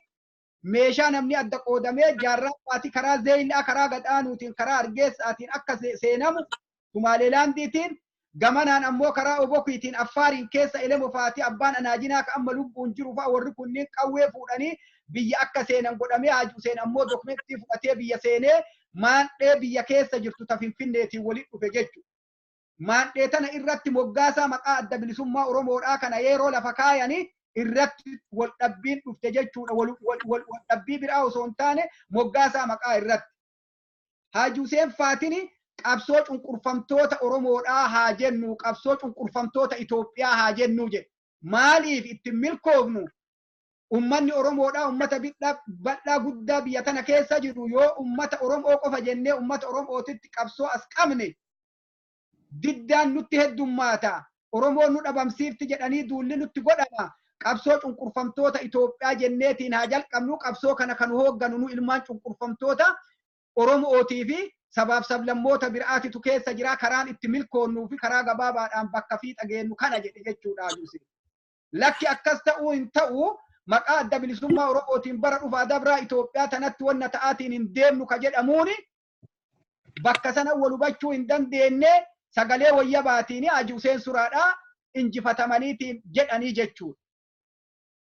meeshaa namni adda qoodamee jaarraa faatii karaa Zeeyilaa, karaa gadhaanuutiin, karaa Argeessaatiin akka seenamu Sumaaleelaandiitiin Gamanaan ammoo karaa Obokiitiin Affaariin keessa Elemo Faatii abbaan Anaajinaa ka amma lubbuun jiru fa'a warri kunniin qawwee fuudhanii biyya akka seenan godhamee Haaji Huseen ammoo dokumentii fudhatee biyya seenee maandhee biyya keessa jirtu ta Finfinneetiin walitti dhufe jechuudha. Maandhee tana irratti moggaasaa maqaa Adda Bilisummaa Oromoodhaa kana yeroo lafa kaayanii irratti wal dhabbiin dhufte jechuudha. Wal dhabbii biraa osoo hin taane moggaasaa maqaa irratti. Haaji Huseen Faatini qabsoo cunqurfamtoota Oromoodhaa haa jennu, qabsoo cunqurfamtoota Itoophiyaa haa jennu jedhe. Maaliif ittiin milkoofnu? Ummanni Oromoodhaa ummata bal'aa guddaa biyya tana keessa jiru yoo ummata Oromoo qofa jennee ummata Oromootitti qabsoo as qabne diddaan nutti heddummaata. Oromoon nu dhabamsiifti jedhanii duulli nutti godhama. Qabsoo cunqurfamtoota Itoophiyaa jenneetiin haa jalqabnu. Qabsoo kana kan hoogganu nu ilmaan cunqurfamtoota Oromootii fi sabaaf sablammoota biraatitu keessa jira. Karaan itti milkoonnuu fi karaa gabaabaadhaan bakka fiixa geennu kana jedhe jechuudha. Lakki akkas ta'uu hin ta'u maqaa Adda Bilisummaa Oromootiin bara dhufaa dabraa Itoophiyaa tanatti wanna ta'aatiin hin deemnu ka jedhamuuni bakka sana wal hubachuu hin dandeenye sagalee wayyabaatiin Haaji Huseen Suraadhaa injifatamaniitiin jedhanii jechuudha.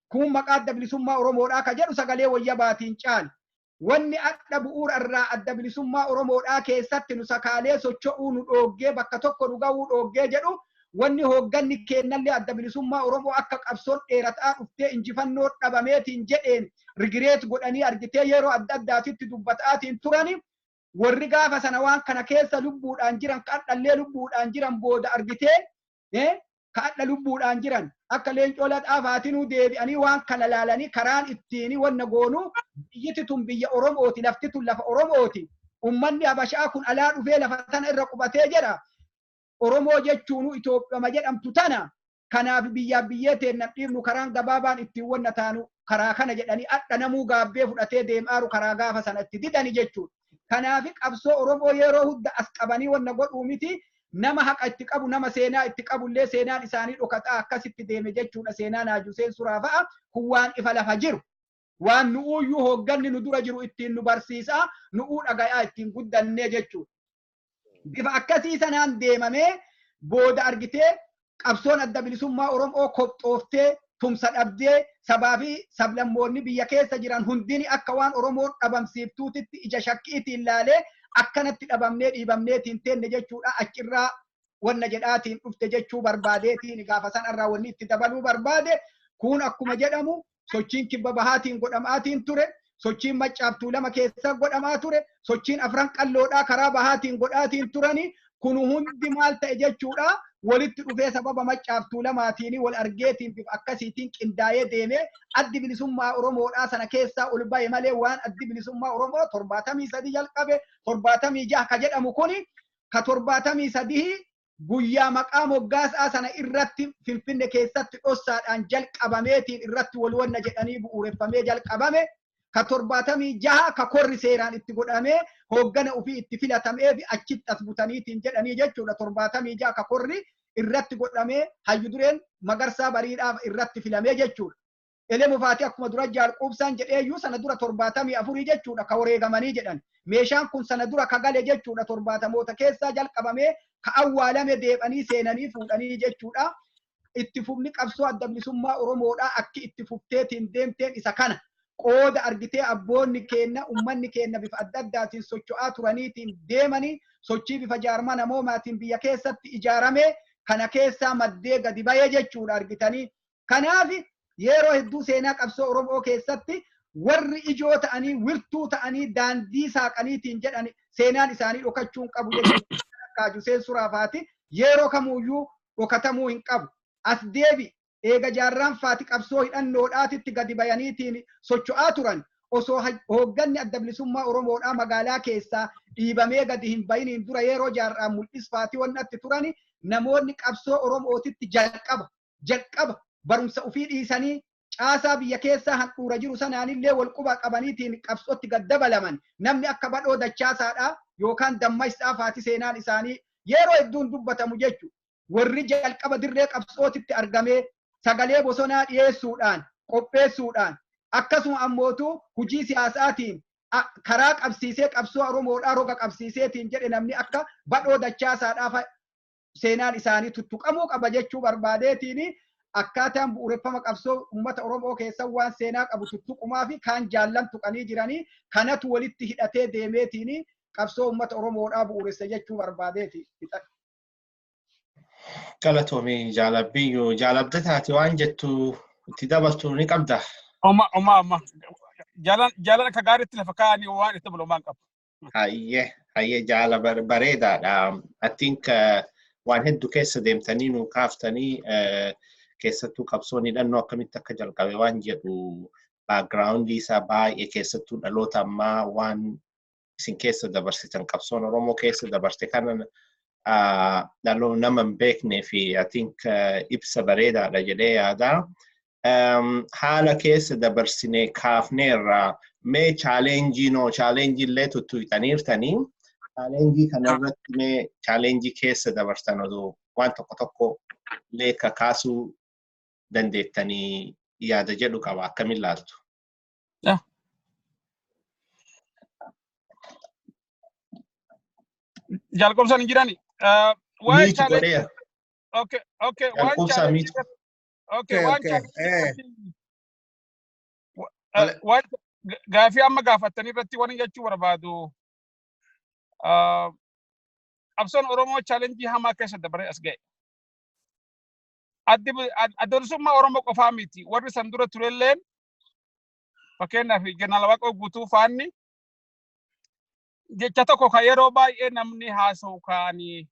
Kun maqaa Adda Bilisummaa Oromoodhaa ka jedhu sagalee wayyabaatiin caali. Wanni adda bu'uura irraa Adda Bilisummaa Oromoodhaa keessatti nu sakaalee socho'uu nu dhooggee bakka tokko nu ga'uu dhooggee jedhu wanni hoogganni kennallee Adda Bilisummaa Oromoo akka qabsoon dheerataa dhuftee injifannoo dhabameetiin jedheen rigireet godhanii argitee yeroo adda addaatitti dubbataatiin turani warri gaafa sana waan kana keessa lubbuudhaan jiran kadhallee lubbuudhaan jiran booda argitee kadha lubbuudhaan jiran akka leencoo laxaafaatinuu deebi'anii waan kana laalanii karaan ittiin wanna goonu biyyiti tun biyya Oromooti, lafti tun lafa Oromooti. Ummanni Habashaa kun alaa dhufee lafa tana irra qubatee jedha. Oromoo jechuun Itoophiyaa jedhamtu tana kanaaf biyyaaf biyyee teenna dhiibnu karaan gabaabaan ittiin wanna taanu karaa kana jedhanii adha namuu gaabbee fudhatee deemaaru karaa gaafa sana itti didani jechuudha. Kanaaf qabsoo Oromoo yeroo hunda as qabanii wanna godhuu miti. Nama haqa itti qabu, nama seenaa itti qabu illee seenaan isaanii dhokataa akkasitti deeme jechuudha. Seenaan Haaji Huseen Suraa fa'a kun waan ifa lafa jiru. Waan nu'uuyyuu hoogganni nu dura jiru ittiin nu barsiisaa, nu'uu dhagayaa ittiin guddannee jechuudha. Bifa akkasii sanaan deemamee booda argitee qabsoon Adda Bilisummaa Oromoo kopxooftee tumsa dhabdee sabaa fi sablammoonni biyya keessa jiran hundini akka waan Oromoon dhabamsiiftuutitti ija shakkiitiin ilaalee akkanatti dhabamnee dhiibamneetiin teenne jechuudha. Achirraa wanna jedhaatiin dhufte jechuu barbaadeetiin gaafa sanarraa wanni itti dabaluu barbaade kun akkuma jedhamu sochiin kibba bahaatiin godhamaatiin ture, sochiin maccaaftuu lama keessa godhamaa ture, sochiin afran qalloodhaa karaa bahaatiin godhaatiin turani kun hundi maal ta'e jechuudha. Walitti dhufee sababa maccaaftuu lamaatiin wal argeetiin bifa akkasiitiin qindaa'ee deemee Addi Bilisummaa Oromoodhaa sana keessaa ol ba'e malee waan Addi Bilisummaa Oromoo 73 jalqabe 76 ka jedhamu kuni ka 73 guyyaa maqaa moggaasaa sana irratti Finfinne keessatti dhossaadhaan jalqabameetiin irratti wal wanna jedhanii bu'uureffamee jalqabame ka 76 ka korri seeraan itti godhamee hooggana ofii itti filatamee fi achitti as butaniitiin jedhanii jechuudha. 76 ka korri irratti godhamee hayyu dureen Magarsaa Bariidhaaf irratti filamee jechuudha. Elemo Faatii akkuma dura jaalquubsaan jedheeyyuu sana dura 74 jechuudha ka wareegamanii jedhan. Meeshaan kun sana dura ka gale jechuudha 70moota keessaa jalqabamee ka awwaalame deebanii seenanii fuudhanii jechuudha. Itti fufni qabsoo Adda Bilisummaa Oromoodhaa akki itti fufteetiin deemteen isa kana. Qooda argitee abboonni keenna ummanni keenna bifa adda addaatiin socho'aa turaniitiin deemanii sochii bifa jaarmaa namoomaatiin biyya keessatti ijaarame kana keessaa maddee gadi bahee jechuudha argitanii. Kanaaf yeroo hedduu seenaa qabsoo Oromoo keessatti warri ijoo ta'anii wirtuu ta'anii daandii saaqaniitiin jedhan seenaan isaanii dhokachuu hin qabu jechuudha. Haaji Huseen Suraa faati yeroo kamuuyyuu dhokatamuu hin qabu. As deebi eega jaarraan faati qabsoo hidhannoodhaatitti gadi bayaniitiin socho'aa turan osoo hoogganni Adda Bilisummaa Oromoodhaa magaalaa keessaa dhiibamee gadi hin bayiniin dura yeroo jaarraan mul'is faatii wannatti turani namoonni qabsoo Oromootitti jalqaba barumsa ofii dhiisanii caasaa biyya keessaa handhuura jiru sanaanillee wal quba qabaniitiin qabsootti gad dabalaman namni akka Badhoo Dachaasaadhaa yookaan Dammaysaa faati seenaan isaanii yeroo hedduun dubbatamu jechuudha. Warri jalqaba dirree qabsootitti argamee sagalee bosonaa dhiyeessuudhaan qopheessuudhaan akkasuma ammootu hojii siyaasaatiin karaa qabsiisee qabsoo Oromoodhaa roga qabsiiseetiin jedhe namni akka Badhoo Dachaasaadhaa fa'a. Seenaan isaanii tuttuqamuu qaba jechuu barbaadeetiin akkaataan bu'uureffama qabsoo uummata Oromoo keessa waan seenaa qabu tuttuqumaa fi kaan jaallan tuqanii jiranii kanatu walitti hidhatee deemeetiin qabsoo uummata Oromoodhaa bu'uuressa jechuu barbaadeeti. Galatoomii jaalabbiyyuu jaalabda taate waan jettu itti dabaltu ni qabda. Oma oma oma jaalan akka gaariitti lafa kaa'anii waan itti dabalu waan qabu. Hayyee hayyee jaala bareedaadha. I think waan hedduu keessa deemtanii nu kaaftanii keessattuu qabsoon hidhannoo akkamitti akka jalqabe waan jedhu background isaa baay'ee keessattuu dhaloota ammaa waan isin keessa dabarsitan qabsoon Oromoo keessa dabarte kana dhaloota nama hin beeknee fi I think ibsa bareedaadha jedhee yaada. Haala keessa dabarsine kaafneerra mee challenge noo challenge illee tuttuqxaniirtanii challenge kanarratti mee challenge keessa dabartan odoo waan tokko tokko illee kakaasuu dandeettanii yaada jedhu qaba akkamiin laaltu? Jalqabsaan hin jirani. Miitu godheera. Okay, okay. Jalqabsaa miitu. Okay, waan waan gaafii amma gaafattanii irratti waan jechuu barbaadu. Qabsoon Oromoo challenge hamaa keessa dabaree as ga'e. Adda bilisummaa Oromoo qofaa miti. Warri san dura turelleen fakkeenyaaf Jeneraal Waaqoo Guutuu faanni jecha tokko kan yeroo baay'ee namni haasa'u kaanii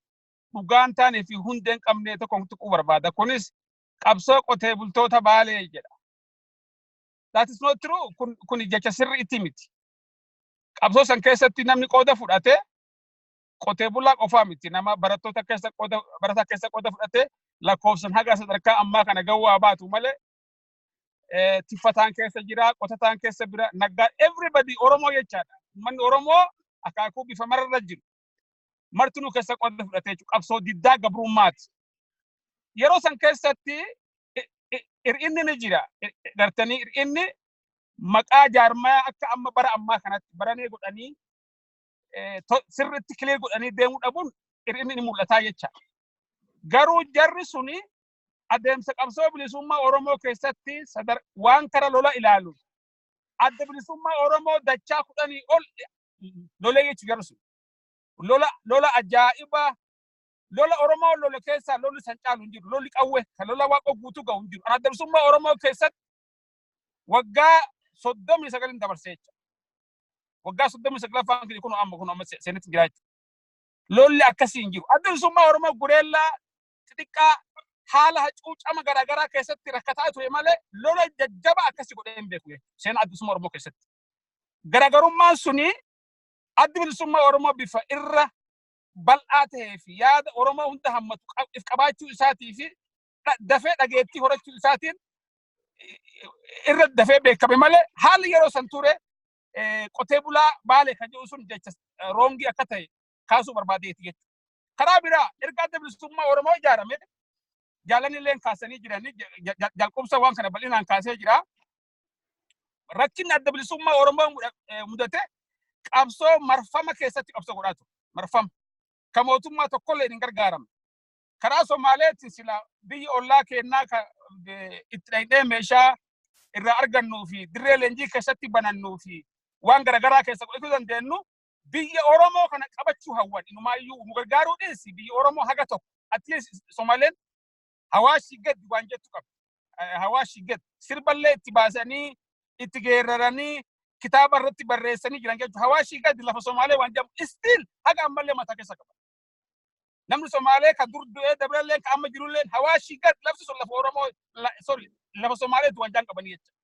dhugaan taanee fi hundeen qabnee tokko tuquu barbaada. Kunis qabsoo qotee bultoota Baalee jedha. That is not true. Kun jecha sirrii itti miti. Qabsoo san keessatti namni qooda fudhate qotee bulaa qofaa miti. Nama barattoota keessa qooda barataa keessa qooda fudhate lakkoofsan haga sadarkaa ammaa kana gawwaa baatu malee tiffataan keessa jira, qotataan keessa bira, naggaa everybody Oromoo jechaadha. Uummanni Oromoo akaakuu bifa mararra jiru. Martinuu keessa qooda fudhatee jechuudha. Qabsoo diddaa gabrummaati. Yeroo san keessatti hir'inni ni jira. Gartanii hir'inni maqaa jaarmayaa akka amma bara ammaa kanatti baranee godhanii sirriitti kilee godhanii deemuu dhabuun hir'inni ni mul'ataa jecha. Garuu jarri suni adeemsa qabsoo bilisummaa Oromoo keessatti waan kara lola ilaalu. Adda bilisummaa Oromoo dachaa 10 ol lolee jechuudha jarri sun. Lola ajaa'ibaa lola Oromoo lola keessaa lolli san caalu hin jiru. Lolli qawwee kan lola Waaqoo Guutuu gahu hin jiru. Adda bilisummaa Oromoo keessatti waggaa 39 dabarsee jechuudha. Waggaa 39ffaan kun amma seenatti jira jechuudha. Lolli akkasii hin jiru. Adda bilisummaa Oromoo gureellaa xixiqqaa haala hacuucama garaagaraa keessatti rakkataa ture malee lola jajjaba akkasii godhee hin beeku jechuudha. Seenaa adda bilisummaa Oromoo keessatti. Garaagarummaan suni adda bilisummaa Oromoo bifa irra bal'aa ta'ee fi yaada Oromoo hunda hammatu if qabaachuu isaatii fi dafee dhageettii horachuu isaatiin irra dafee beekame malee haalli yeroo san ture qotee bulaa Baalee kan jedhu sun jecha roongii akka ta'e kaasuu barbaadeeti jechuudha. Karaa biraa erga adda bilisummaa Oromoo ijaarame jaalanni illee kaasanii jiranii jalqabsa waan kana bal'inaan kaasee jira. Rakkinni adda bilisummaa Oromoo mudate qabsoo marfama keessatti qabsoo godhaa ture. Marfama. Kan mootummaa tokkollee hin gargaaramne. Karaa Somaaleetti sila biyyi ollaa kennaa itti dhaqnee meeshaa irraa argannuu fi dirree leenjii keessatti banannuu fi waan garaagaraa keessa godhachuu dandeenyu biyya Oromoo kana qabachuu hawwan. Inumaayyuu nu gargaaruu dhiisi biyya Oromoo haga tokko. At least Somaaleen hawaashii gad waan jettu qabdi. Hawaashii gad sirballee itti baasanii itti geeraranii kitaaba irratti barreessanii jiran jechuudha. Hawaashii gad lafa Somaalee waan jedhamu still haga ammallee mataa keessa qaba. Namni Somaalee kan dur du'ee dabrallee kan amma jirullee hawaashii gad lafti sun lafa Oromoo sorry lafa Somaaleetu waan jaan qabanii jechuudha.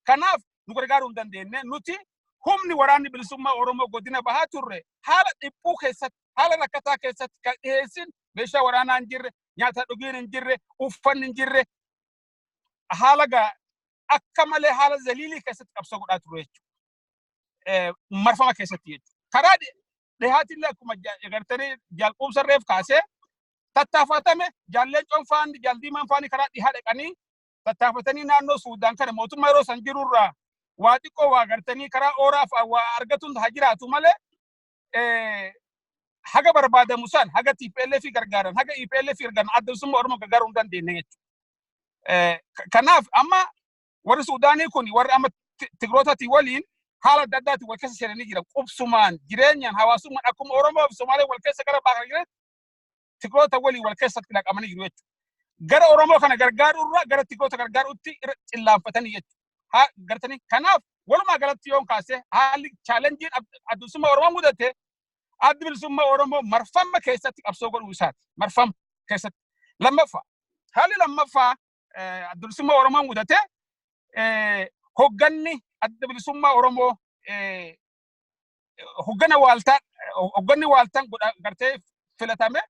Kanaaf nu gargaaruu hin dandeenye nuti humni waraanni bilisummaa Oromoo godina bahaa turre haala dhiphuu keessatti haala rakkataa keessatti kan dhiyeessin meeshaa waraanaa hin jirre nyaata dhugiin hin jirre uffanni hin jirre haala akka malee haala zaliilii keessatti qabsoo godhaa turre jechuudha. Marfama keessatti jechuudha. Karaa dhihaatillee akkuma agartanii jalqubsa reef kaasee tattaafatame jaalleen confaanni jaaldiimaan faani karaa dhihaa dhaqanii tattaafatanii naannoo Suudaan kana mootummaa yeroo san jirurraa waa xiqqoo waa agartanii karaa ooraa waa argatuun haa jiraatu malee Haga barbaadamu san, haga TPLF gargaaran, haga EPLF gargaaran, adda bilisummaa Oromoo gargaaruu hin dandeenye jechuudha. Kanaaf amma warri Suudaanii kun warri amma Tigrootaatii waliin haala adda addaatiin wal keessa seenanii jiran, qubsumaan, jireenyaan, hawaasummaan, akkuma Oromoo fi Somaalee wal keessa gara baakan jiran, Tigroota waliin wal keessatti naqamanii jiru jechuudha. Gara Oromoo kana gargaaruu irraa gara Tigroota gargaaruutti irra cillaanfatanii jechuudha. Gartanii kanaaf walumaa galatti yoon kaase, haalli challenge-iin adda bilisummaa Oromoo mudate addi bilisummaa Oromoo marfama keessatti qabsoo godhuu isaati. Marfama keessatti. Lammaffaa, haalli lammaffaa adda bilisummaa Oromoo mudate, hogganni adda bilisummaa Oromoo, hoggana waaltaa, hogganni waaltaan gartee filatame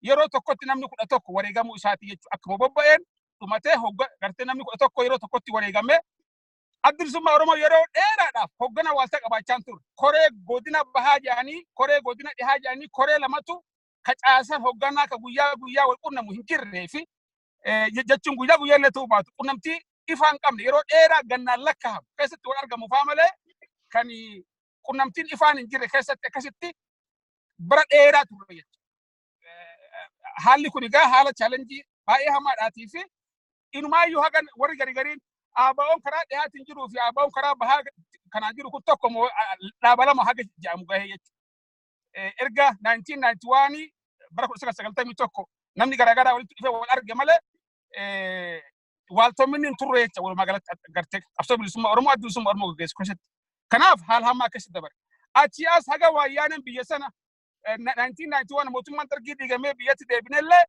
yeroo tokkotti namni 11 wareegamuu isaati jechuudha. Akkuma bobba'een dhumatee gartee namni 11 yeroo tokkotti wareegame. Addi bilisummaa Oromoo yeroo dheeraadhaaf hoggana waaltaa qabaachaa ture. Koree godina bahaa jedhanii, koree godina dhihaa jedhanii, koree lamatu kacaasan hogganaa ka guyyaa guyyaa wal qunnamu hin jirree fi, jechuun guyyaa guyyaa illee ta'uu baatu, qunnamtii ifaa hin qabne yeroo dheeraa gannaan lakkaa'amu keessatti wal argamu faa malee, kan qunnamtiin ifaan hin jirre keessatti akkasitti bara dheeraa turre jechuudha. Haalli kun egaa haala challenge baay'ee hamaadhaatii fi inumaayyuu hagan warri gari gariin ABO'n karaa dhihaatiin jiruu fi ABO'n karaa bahaa kanaan jiru kun tokko moo dhaaba lama haga jedhamu gahee jechuudha. Erga 1991, bara 1991, namni garaagaraa walitti dhufee wal arge malee waaltoominni hin turre jecha walumaa galatti gartee qabsoo bilisummaa Oromoo adda bilisummaa Oromoo gaggeessu keessatti. Kanaaf haala hamaa akkasitti dabare. Achi as haga Wayyaaneen biyya sana 1991 mootummaan Dargii diigamee biyyatti deebinellee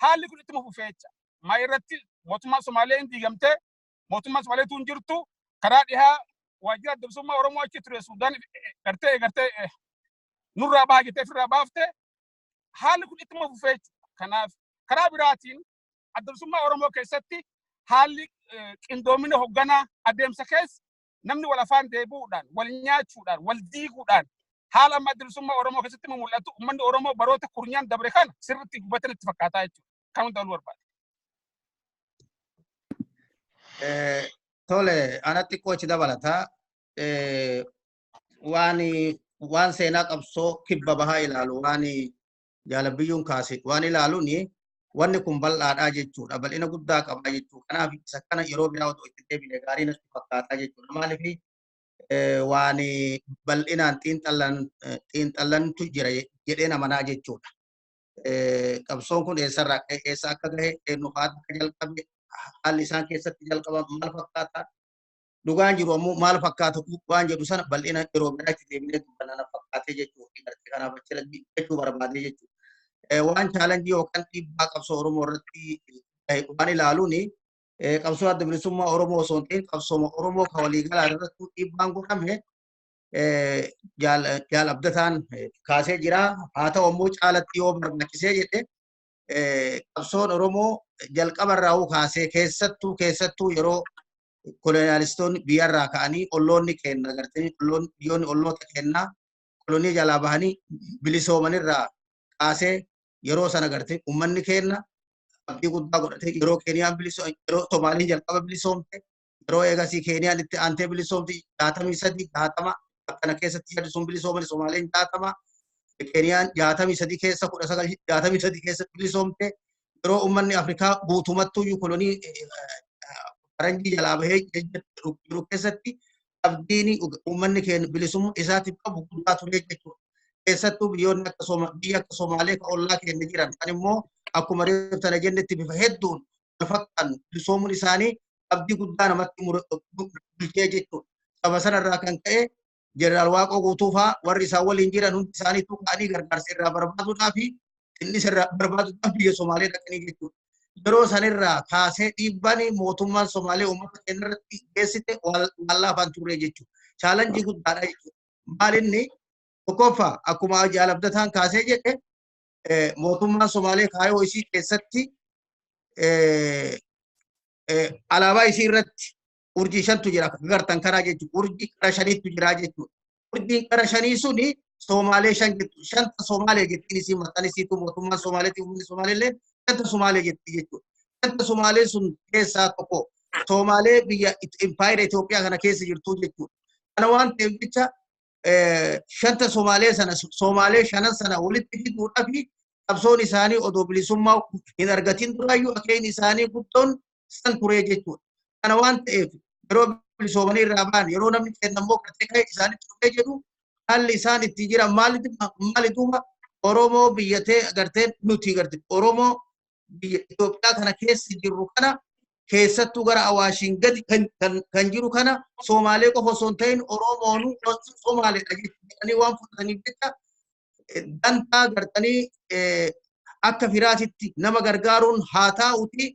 haalli kun ittuma fufee jecha. Maa irratti mootummaan Somaalee hin diigamtee, mootummaan Somaaleetu hin jirtu, karaa dhihaa waajjira adda bilisummaa Oromoo achi ture Suudaan gartee nurraa baha jettee ofirraa baafte, haalli kun ittuma fufee jechuudha. Kanaaf karaa biraatiin adda bilisummaa Oromoo keessatti haalli qindoomina hoogganaa adeemsa keessa namni wal afaan deebi'uudhaan, wal nyaachuudhaan, wal diiguudhaan, haala amma adda bilisummaa Oromoo keessatti mul'atu uummanni Oromoo baroota kurnyaan dabre kana sirriitti hubatan itti fakkaataa jechuudha. Kan hunda ol barbaada. Tole, anatti xiqqoo achi dabalataa waan seenaa qabsoo kibba bahaa ilaalu, waan Jaalabbiyyuun kaase waan ilaaluun, wanni kun bal'aadhaa jechuudha. Bal'ina guddaa qabaa jechuudha. Kanaaf isa kana yeroo biraa otoo itti deebine gaarii natti fakkaataa jechuudha. Maaliif, waan bal'inaan xiinxallantu jira jedhee namanaa jechuudha. Qabsoon kun eessarraa ka'e, eessa akka gahe, eenyu fa'aatu akka jalqabe, haalli isaan keessatti jalqaban maal fakkaata, dhugaan jiru ammoo maal fakkaata waan jedhu sana bal'ina yeroo biraa itti deebinee dubbanna na fakkaatee jechuudha. Kanaaf achirratti jechuu barbaadee jechuudha. Waan challenge yookaan dhiibbaa qabsoo Oromoo irratti waan ilaaluun, qabsoo adda bilisummaa Oromoo osoo hin ta'in qabsoo Oromoo kan waliigalaa irratti dhiibbaan godhame Jaal Abdataan kaasee jira. Haa ta'u ammoo caalatti yoo barbaachisee jedhe, qabsoon Oromoo jalqabarraa kaasee, keessattuu yeroo koloniyaalistoonni biyyarraa ka'anii, olloonni kenna gartanii, biyyoonni olloota kennaa kolonii jalaa bahanii bilisoomanirraa kaasee, yeroo sana gartee uummanni kenna abdii guddaa godhatee, yeroo Keeniyaan bilisoo, yeroo Somaaliin jalqaba bilisoomte, yeroo eegasii Keeniyaan itti aantee bilisoomte, 63, 60 akkana keessatti jarri sun bilisooman. Somaaliin 60, Keeniyaan 63 keessa, 1963 keessa bilisoomte. Yeroo uummanni Afrikaa guutumattuyyuu kolonii faranjii jalaa bahee jiru keessatti abdiin uummanni keenya bilisummaa isaatiif qabu guddaa ture jechuudha. Keessattuu biyyoonni akka biyya akka Somaalee kan ollaa keenya jiran kan immoo akkuma reef tana jennetti bifa hedduun wal fakkaannu bilisoomuun isaanii abdii guddaa namatti bulchee jechuudha. Saba sanarraa kan ka'e Jeneraal Waaqoo Guutuu fa'aa warri isaan waliin jiran hundi isaaniitu ka'anii gargaarsa irraa barbaaduudhaa fi xinnis irraa barbaaduudhaaf biyya Somaalee dhaqanii jechuudha. Yeroo sanirraa kaasee dhiibbaan mootummaan Somaalee uummata keenya irratti geessite waan laafaan turre jechuudha. Challenge guddaadha jechuudha. Maal inni, tokkoffaa akkuma Jaal Abdataan kaasee jedhe, mootummaan Somaalee kaayoo isii keessatti alaabaa isii irratti urjii shantu jira gartan kanaa jechuudha. Urjii qara shaniitu jira jechuudha. Urjiin qara shanii suni Somaalee shan jettu. Shanta Somaalee jettiin isii mataan isiitu, mootummaan Somaaleetii uummanni Somaalee illee shanta Somaalee jetti jechuudha. Shanta Somaalee sun keessaa tokko Somaalee biyya impaayera Itoophiyaa kana keessa jirtu jechuudha. Kana waan ta'eef jecha shanta Somaalee sana Somaalee shanan sana walitti fiduudhaaf qabsoon isaanii odoo bilisummaa hin argatin duraayyuu akeekni isaanii guddoon san turee jechuudha. Kana waan ta'eef yeroo bilisoomanii irraa ba'an yeroo namni kenna immoo gartee ka'e isaanitti dhufee jedhu haalli isaan itti jiran maali duuba Oromoo biyyatee gartee nuti garte Oromoo biyya Itoophiyaa kana keessa jirru kana keessattuu gara Awaashiin gadi kan jiru kana Somaalee qofa osoo hin ta'in Oromoonuu Somaaleedha jedhanii waan fudhataniif jecha dantaa gartanii akka firaatitti nama gargaaruun haa taa'uti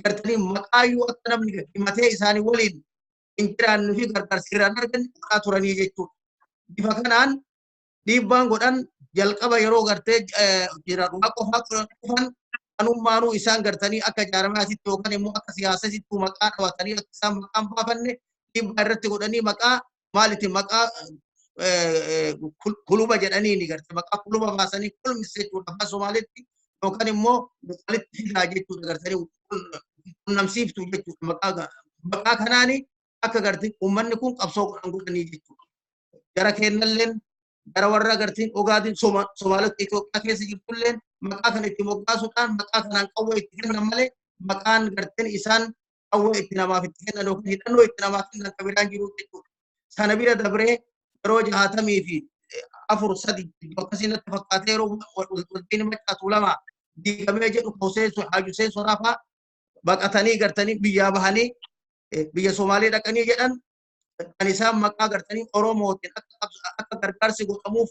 gartanii maqaayyuu akka namni himatee isaanii waliin hin jiraannu fi gargaarsa irraan arganne godhaa turanii jechuudha. Bifa kanaan dhiibbaan godhan jalqaba yeroo gartee jiraadhumaa qofaa dhufan kanummaanuu isaan gartanii akka jaarmaatitti yookaan immoo akka siyaasatitti maqaa dhabatanii akka isaan maqaan baafanne dhiibbaa irratti godhanii maqaa maalitti maqaa kuluba jedhanii ni garte maqaa kuluba baasanii kulmise jechuudha afaan Somaalitti yookaan immoo walitti fidaa jechuudha gartanii qunnamsiiftu jechuudha maqaa kanaani akka gartee uummanni kun qabsoo godhan godhanii jechuudha. Gara kennalleen gara warra gartiin Ogaaden Somaalota Itoophiyaa keessa jirtulleen maqaa kana itti moggaasuudhaan maqaa kanaan qawwee itti kennan malee maqaan garteen isaan qawwee itti namaaf itti kennan yookaan hidhannoo itti namaaf kennan kan biraan jiru jechuudha. Sana bira dabree yeroo 64 3 akkasii natti fakkaatee yeroo waltiin macaatu lama diigamee jedhu Haji Hussein Soraafaa baqatanii gartanii biyyaa bahanii biyya Somaalee dhaqanii jedhan kan isaan maqaa gartanii Oromootiin akka gargaarsi godhamuuf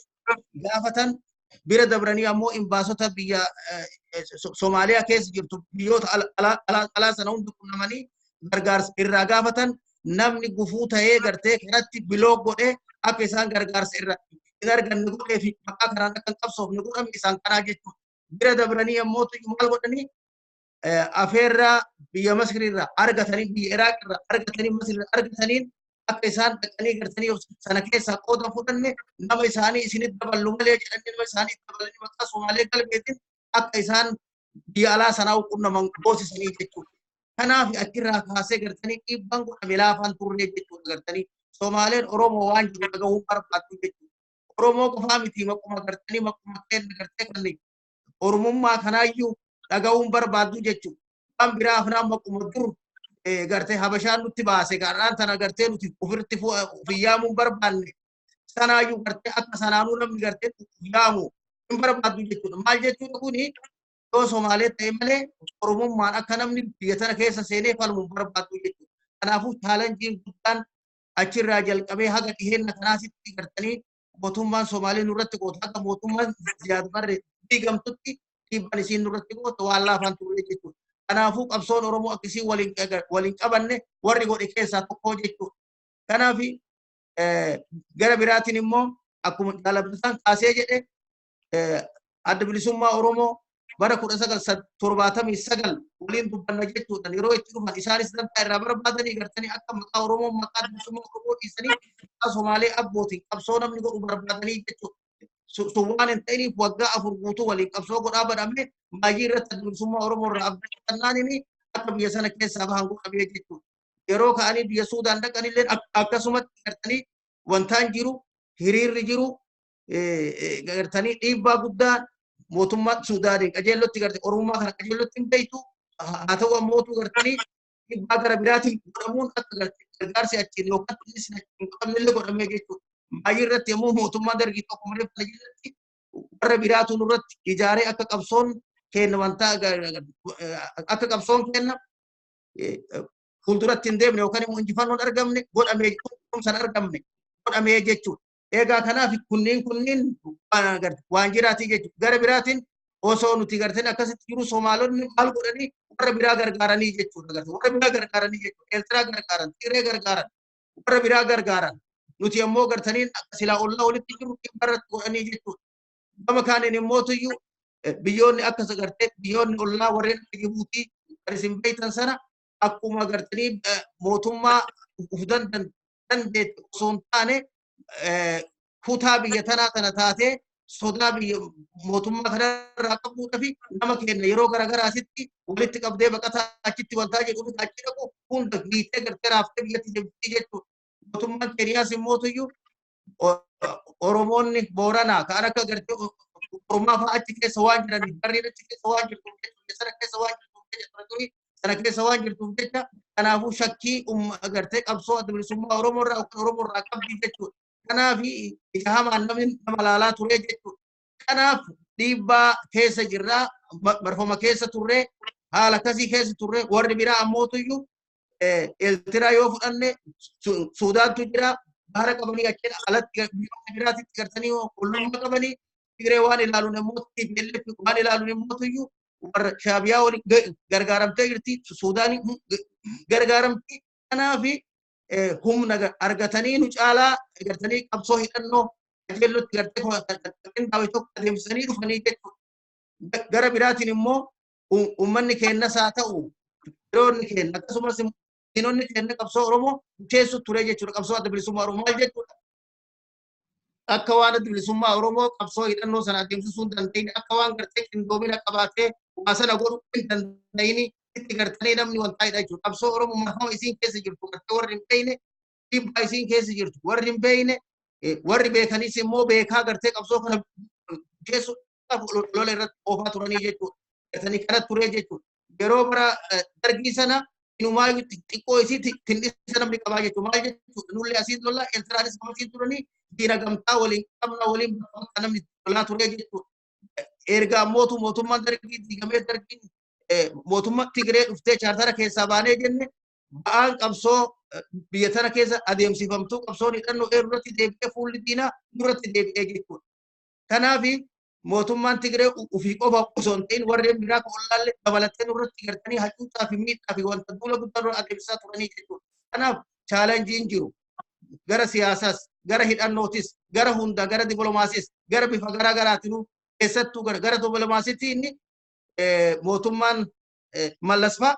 gaafatan bira dabranii ammoo imbaasota biyya Somaaliyaa keessa jirtu biyyoota alaa sana hunda qunnamanii gargaarsa irraa gaafatan namni gufuu ta'ee gartee karatti biloo godhee akka isaan gargaarsa irraa hin arganne godhee fi maqaa kanaan akka hin qabsoofne godhame isaan kanaa jechuudha. Bira dabranii ammoo maal godhanii afeerraa biyya Masriirraa argatanii biyya Iraaqirraa argatanii Masriirraa argataniin akka isaan dhaqanii gartanii sana keessaa qooda fudhanne nama isaanii isinitti daballu malee jedhanii nama isaanii dabalanii maqaa Somaalee galmeetiin akka isaan biyya alaa sanaa qunnaman goosisanii jechuudha. Kanaaf achirraa kaasee gartanii dhiibbaan godhame laafaan turree jechuudha gartanii Somaaleen Oromoo waan jiru dhagahuu barbaaddu jechuudha. Oromoo qofaa miti maquma gartanii maquma kenna gartee kan Oromummaa kanaayyuu dhagahuun barbaaddu jechuudha. Waan biraa afnaan maquma dur gartee Habashaan nutti baase garaan tana gartee nuti ofirratti ofiyyaamuun barbaanne sanaayyuu gartee akka sanaanuu namni gartee ofiyyaamu hin barbaaddu jechuudha. Maal jechuudha kuni yoo Somaalee ta'e malee Oromummaan akka namni biyya tana keessa seenee falmu hin barbaaddu jechuudha. Kanaafuu chaalenjiin guddaan achirraa jalqabee haga dhiheenna kanaasitti gartanii mootummaan Somaalee nurratti gootu haga mootummaan Ziyaad Barre diigamtutti dhiibbaan isiin nurratti gootu waan laafaan turre jechuudha. Kanaafuu qabsoon Oromoo akkasii waliin qabanne warri godhe keessaa tokko jechuudha. Kanaaf gara biraatiin immoo akkuma jaalabdisaan kaasee jedhe adda bilisummaa Oromoo bara 1979 waliin dubbanna jechuudhaan yeroo itti dhufan isaanis dantaa irraa barbaadanii gartanii akka maqaa Oromoo maqaa bilisummaa Oromoo dhiisanii maqaa Somaalee abbootiin qabsoo namni godhu barbaadanii jechuudha. Sun waan hin ta'iniif waggaa 4 guutuu waliin qabsoo godhaa badhamne baay'ee irratti bilisummaa Oromoo irraa abdatannaanini akka biyya sana keessaa bahan godhamee jechuudha. Yeroo ka'anii biyya Suudaan dhaqanillee akkasumatti gartanii wantaan jiru hiriirri jiru gartanii dhiibbaa guddaa mootummaa Suudaaniin qajeellotti garte Oromummaa kana qajeellotti hin beektu haa ta'u ammootu gartanii dhiibbaa gara biraatiin godhamuun akka gargaarsi achiin yookaan xinnis hin qabnellee godhamee jechuudha. Baay'ee irratti yommuu mootummaa dargii tokko malee tajaajilatti warra biraatu nurratti ijaaree akka qabsoon kenna wanta akka qabsoon kenna fuulduratti hin deemne yookaan immoo injifannoon argamne godhamee san argamne godhamee jechuudha. Egaa kanaaf kunniin waan jiraatii jechuudha. Gara biraatiin osoo nuti garteen akkasitti jiru Somaalonni maal godhanii warra biraa gargaaranii jechuudha. Warra biraa gargaaranii jechuudha. Eertiraa gargaaran, Tigree gargaaran, warra biraa gargaaran. Nuti ammoo gartaniin silaa ollaa walitti jiru dhibba irratti godhanii jechuudha. Gama kaaniin immoo tuyyuu biyyoonni akka gartee biyyoonni ollaa warreen akka Jibuutii kan isin beektan sana akkuma gartanii mootummaa uf dandeette osoo hin taane kutaa biyya tanaa tana taatee sodaa biyya mootummaa kanarraa qabuudhaa fi nama kenna yeroo garaagaraasitti walitti qabdee baqataa achitti wantaa jedhu achi dhaqu hunda hiitee gartee raaftee biyyatti deebistii jechuudha. Mootummaan Keeniyaas immoo tuyyuu Oromoonni Booranaa kan akka gartee Oromaa fa'aa achi keessa waan jiraniif barreen achi keessa waan jirtuuf jecha sana keessa waan jirtuuf jecha sana keessa waan jirtuuf jecha kanaafuu shakkii gartee qabsoo adda bilisummaa Oromoo irraa yookaan Oromoo irraa qabdi jechuudha. Kanaaf ija hamaan namni nama laalaa ture jechuudha. Kanaaf dhiibbaa keessa jirraa marfama keessa turree haala akkasii keessa turree warri biraa ammootuyyuu Eertiraa yoo fudhanne Suudaantu jira bahara qabanii achiin alatti biyyoota biraatitti gartanii ollummaa qabanii Tigree waan ilaaluun immoo TPLF waan ilaaluun immootuyyuu warra Shaabiyaa waliin gargaaramtee jirti Suudaanii gargaaramti. Kanaaf humna argatanii nu caalaa gartanii qabsoo hidhannoo qajeellotti gartee qindaa'e tokko adeemsisanii dhufanii jechuudha. Gara biraatiin immoo uummanni keenyas haa ta'u firoonni keenya akkasumas diinonni keenya qabsoo Oromoo busheessu ture jechuudha. Qabsoo adda bilisummaa Oromoo maal jechuudha? Akka waan adda bilisummaa Oromoo qabsoo hidhannoo sana adeemsisuu hin dandeenye akka waan gartee qindoomina qabaatee waa sana godhuu hin danda'ini itti gartanii namni wantaa hidha jechuudha. Qabsoo Oromoo marfama isiin keessa jirtu gartee warri hin beekne dhiibbaa isiin keessa jirtu warri hin beekne warri beekanis immoo beekaa gartee qabsoo kana busheessuudhaaf lola irratti oofaa turanii jechuudha. Gartanii kana ture jechuudha. Yeroo bara dargii sana inumaayyuu xiqqoo isii tindhisa namni qabaa jechuudha. Maal jechuudha? Nullee asiin lola Eertiraanis akkasiin turanii diina gamtaa waliin qabna waliin bakka namni lolaa ture jechuudha. Erga ammootu mootummaan dargii diigamee dargiin mootummaa Tigree dhuftee chaartara keessaa baanee jenne ba'aan qabsoo biyya tana keessa adeemsifamtu qabsoon hidhannoo irratti deebi'ee fuulli diinaa duratti deebi'ee jechuudha. Kanaaf mootummaan Tigree ofii qofa osoo hin ta'in warreen biraa kan ollaallee dabalattee nurratti gartanii hacuucaa fi miidhaa fi wanta duula guddaa dura adeemsisaa turanii jechuudha. Kanaaf chaalenjiin jiru gara siyaasaas, gara hidhannootis, gara hunda, gara dippiloomaasiis, gara bifa garaa garaatinuu keessattuu gara dippiloomaasiitti inni mootummaan Mallas fa'a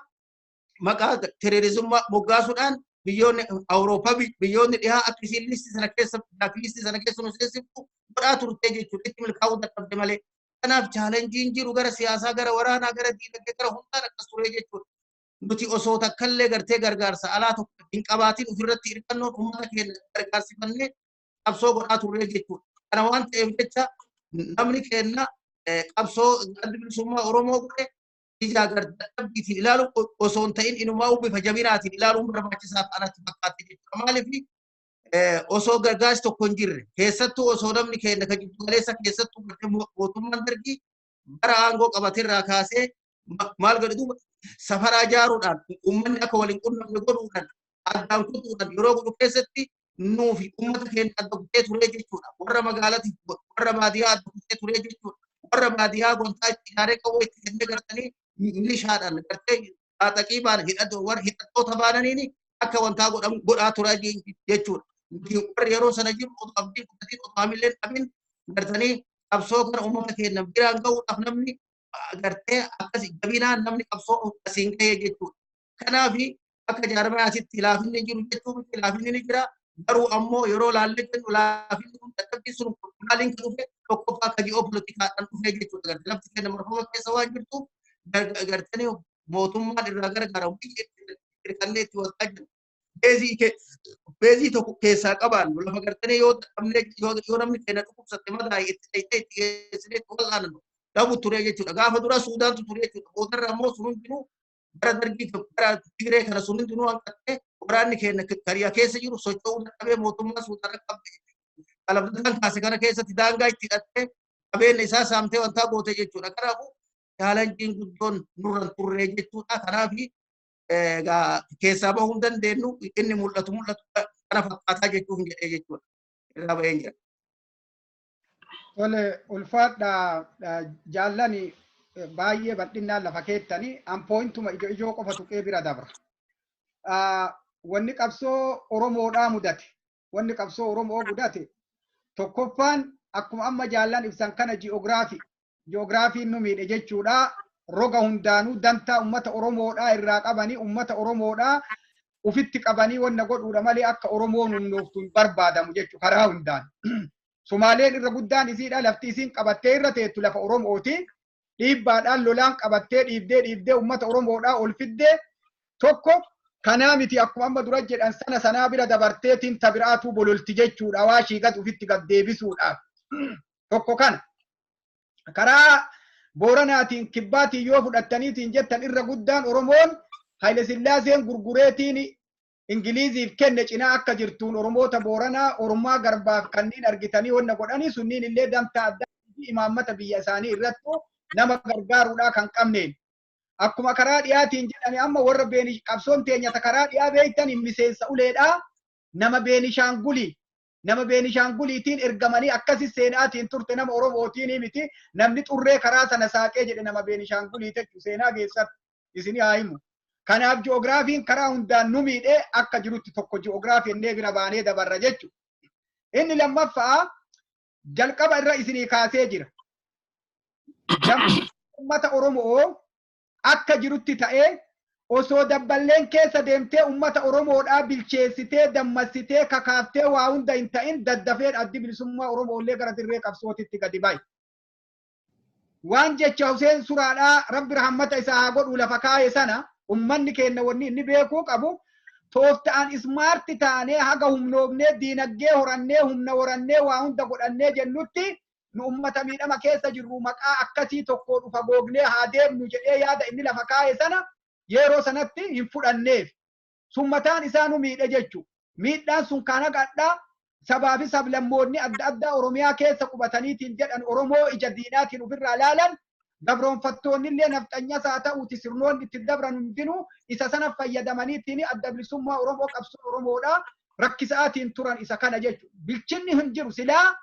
maqaa terorizimmaa moggaasuudhaan biyyoonni Awurooppaa biyyoonni dhihaa akka isiin listii sana keessa listii sana keessa nu seensiftu godhaa turte jechuudha itti milkaa'uu dadhabde malee. Kanaaf chaalenjiin jiru gara siyaasaa, gara waraanaa, gara diinagdee, gara hundaan akkas ture jechuudha. Nuti osoo takkallee gartee gargaarsa alaa tokko hin qabaatin ofirratti hirkannoon uummata keenya gargaarsifannee qabsoo godhaa turre jechuudha. Kana waan ta'eef jecha namni keenya qabsoo adda bilisummaa Oromoo godhe ija dadhabbiitiin ilaalu osoo hin ta'in inumaa bifa jabinaatiin ilaaluun barbaachisaa ta'anatti fakkaate jechuudha. Maaliif osoo gargaarsi tokko hin jirre keessattuu osoo namni keenya kan jiddu galeessa keessattuu mootummaan dargii bara aangoo qabateerraa kaasee maal godhe duuba safaraa ijaaruudhaan uummanni akka waliin qunnamne godhuudhaan addaan kutuudhaan yeroo godhu keessatti nuufi uummata keenya adda kutee ture jechuudha. Warra magaalaatiif warra baadiyyaa adda kutee ture jechuudha. Warra baadiyyaa gontaa itti ijaaree qawwee itti kennee gartanii milishaadhaan gartee xaxaqii baan warra hidhattoota baananiini akka wantaa godhamu godhaa ture jechuudha. Warri yeroo sana jiru otoo abdiin kutatiin otoo hamilleen dhabin gartanii qabsoo kana uummata keenya biraan gahuudhaaf namni gartee akkas jabinaan namni qabsoo asiin gahee jechuudha. Kanaaf akka jaarmayaasitti laafinni jiru jechuun laafinni ni jira. Garuu ammoo yeroo laallee jennu laafinni kun dadhabbii sun maaliin kan dhufe tokkoffaa akka ji'oopolitikaadhaan dhufe jechuudha. Gartee lafti keenya marfama keessa waan jirtuuf gartanii mootummaan irraa gargaaramu hirkannee itti waltaa jiru. Beezii tokko keessaa qabaannu lafa gartanii yoo dadhabnee yoo namni keenya dhukkubsatte madaa'e itti dhayitee itti geessinee itti wal'aannu dhabu ture jechuudha. Gaafa dura Suudaantu ture jechuudha. Boodarra ammoo sun hundinuu bara dargii bara Tigree kana sun hundinuu hanqattee waraanni keenya kariyaa keessa jiru socho'uu dadhabee mootummaa Suudaan akka qalabdataan kaase kana keessatti daangaa itti hidhattee qabeenya isaa saamtee wantaa goote jechuudha. Kanaafuu chaalenjiin guddoon nurra turre jechuudha. Kanaaf keessaa bahuu hin dandeenyu inni mul'atu mul'atu kana fakkaataa jechuuf hin jedhee jechuudha. Irraa baheen jira. Tole ulfaadha jaallani baay'ee bal'inaan lafa keettanii an poointuma ijoo ijoo qofa tuqee bira dabra. Wanni qabsoo Oromoodhaa mudate. Wanni qabsoo Oromoo mudate tokkoffaan akkuma amma jaallan ibsan kana ji'oogiraafii. Ji'oogiraafiin nu miidhe jechuudha. Roga hundaanuu dantaa uummata Oromoodhaa irraa qabanii uummata Oromoodhaa ufitti qabanii wanna godhuudha malee akka Oromoon humnooftu hin barbaadamu jechuudha karaa hundaan. Sumaaleen irra guddaan isiidha lafti isiin qabattee irra teettu lafa Oromooti. Dhiibbaadhaan lolaan qabattee dhiibdee dhiibdee uummata Oromoodhaa ol fiddee tokko Kanaa miti akkuma amma dura jedhan sana sanaa bira dabarteetiin tabiraatu bololti jechuudha. Awaashii gad ofitti gad deebisuudhaaf. Tokko kana. Karaa Booranaatiin Kibbaatiin yoo fudhattaniitiin jettan irra guddaan Oromoon Haile Sillaaseen gurgureetiin Ingiliiziif kenne cinaa akka jirtuun Oromoota Booranaa Oromaa Garbaaf kanneen argitanii wanna godhanii sunniin illee dantaa addaa fi imaammata biyya isaanii irrattu nama gargaaruudhaa kan qabneen. Akkuma karaa dhiyaatiin jedhame amma warra qabsoon teenyata karaa dhiyaa beektan miseensa uleedhaa nama Beenishaangulii nama Beenishaanguliitiin ergamanii akkasi seenaatiin turte nama Oromootiin miti namni xurree karaa sana saaqee jedhe nama Beenishaangulii jechuudha seenaa keessatti isinii haa himu. Kanaaf ji'oogiraafiin karaa hundaan nu miidhee akka jirutti tokko ji'oogiraafii innee bira baanee dabarra jechuudha. Inni lammaffaa jalqaba irra isinii kaasee jira. Uummata Oromoo akka jirutti ta'ee osoo dabballeen keessa deemtee uummata Oromoodhaa bilcheessitee dammassitee kakaaftee waa hunda hin ta'in daddafee addi bilisummaa Oromoollee gara dirree qabsootitti gadi bahe. Waan jecha Huseen Suraadhaa Rabbi rahmata isaa haa godhu lafa kaa'e sana ummanni keenya wanni inni beekuu qabu tooftaan ismaarti taanee haga humnoofnee diinagdee horannee humna horannee waa hunda godhannee jennutti nu ummata miidhama keessa jirru maqaa akkasii tokko dhufa goognee haa deemnu jedhee yaada inni lafa kaa'e sana yeroo sanatti hin fudhanneef. Sun mataan isaa nu miidhe jechuudha. Miidhaan sun kan haqadhaa sabaa fi sablammoonni adda addaa Oromiyaa keessa qubataniitiin jedhan Oromoo ija diinaatiin ofirraa laalan gabroonfattoonni illee nafxanyas haa ta'uuti sirnoonni itti dabran hundinuu isa sana fayyadamaniitiin adda bilisummaa Oromoo qabsoo Oromoodhaa rakkisaatiin turan isa kana jechuudha. Bilchinni hin jiru silaa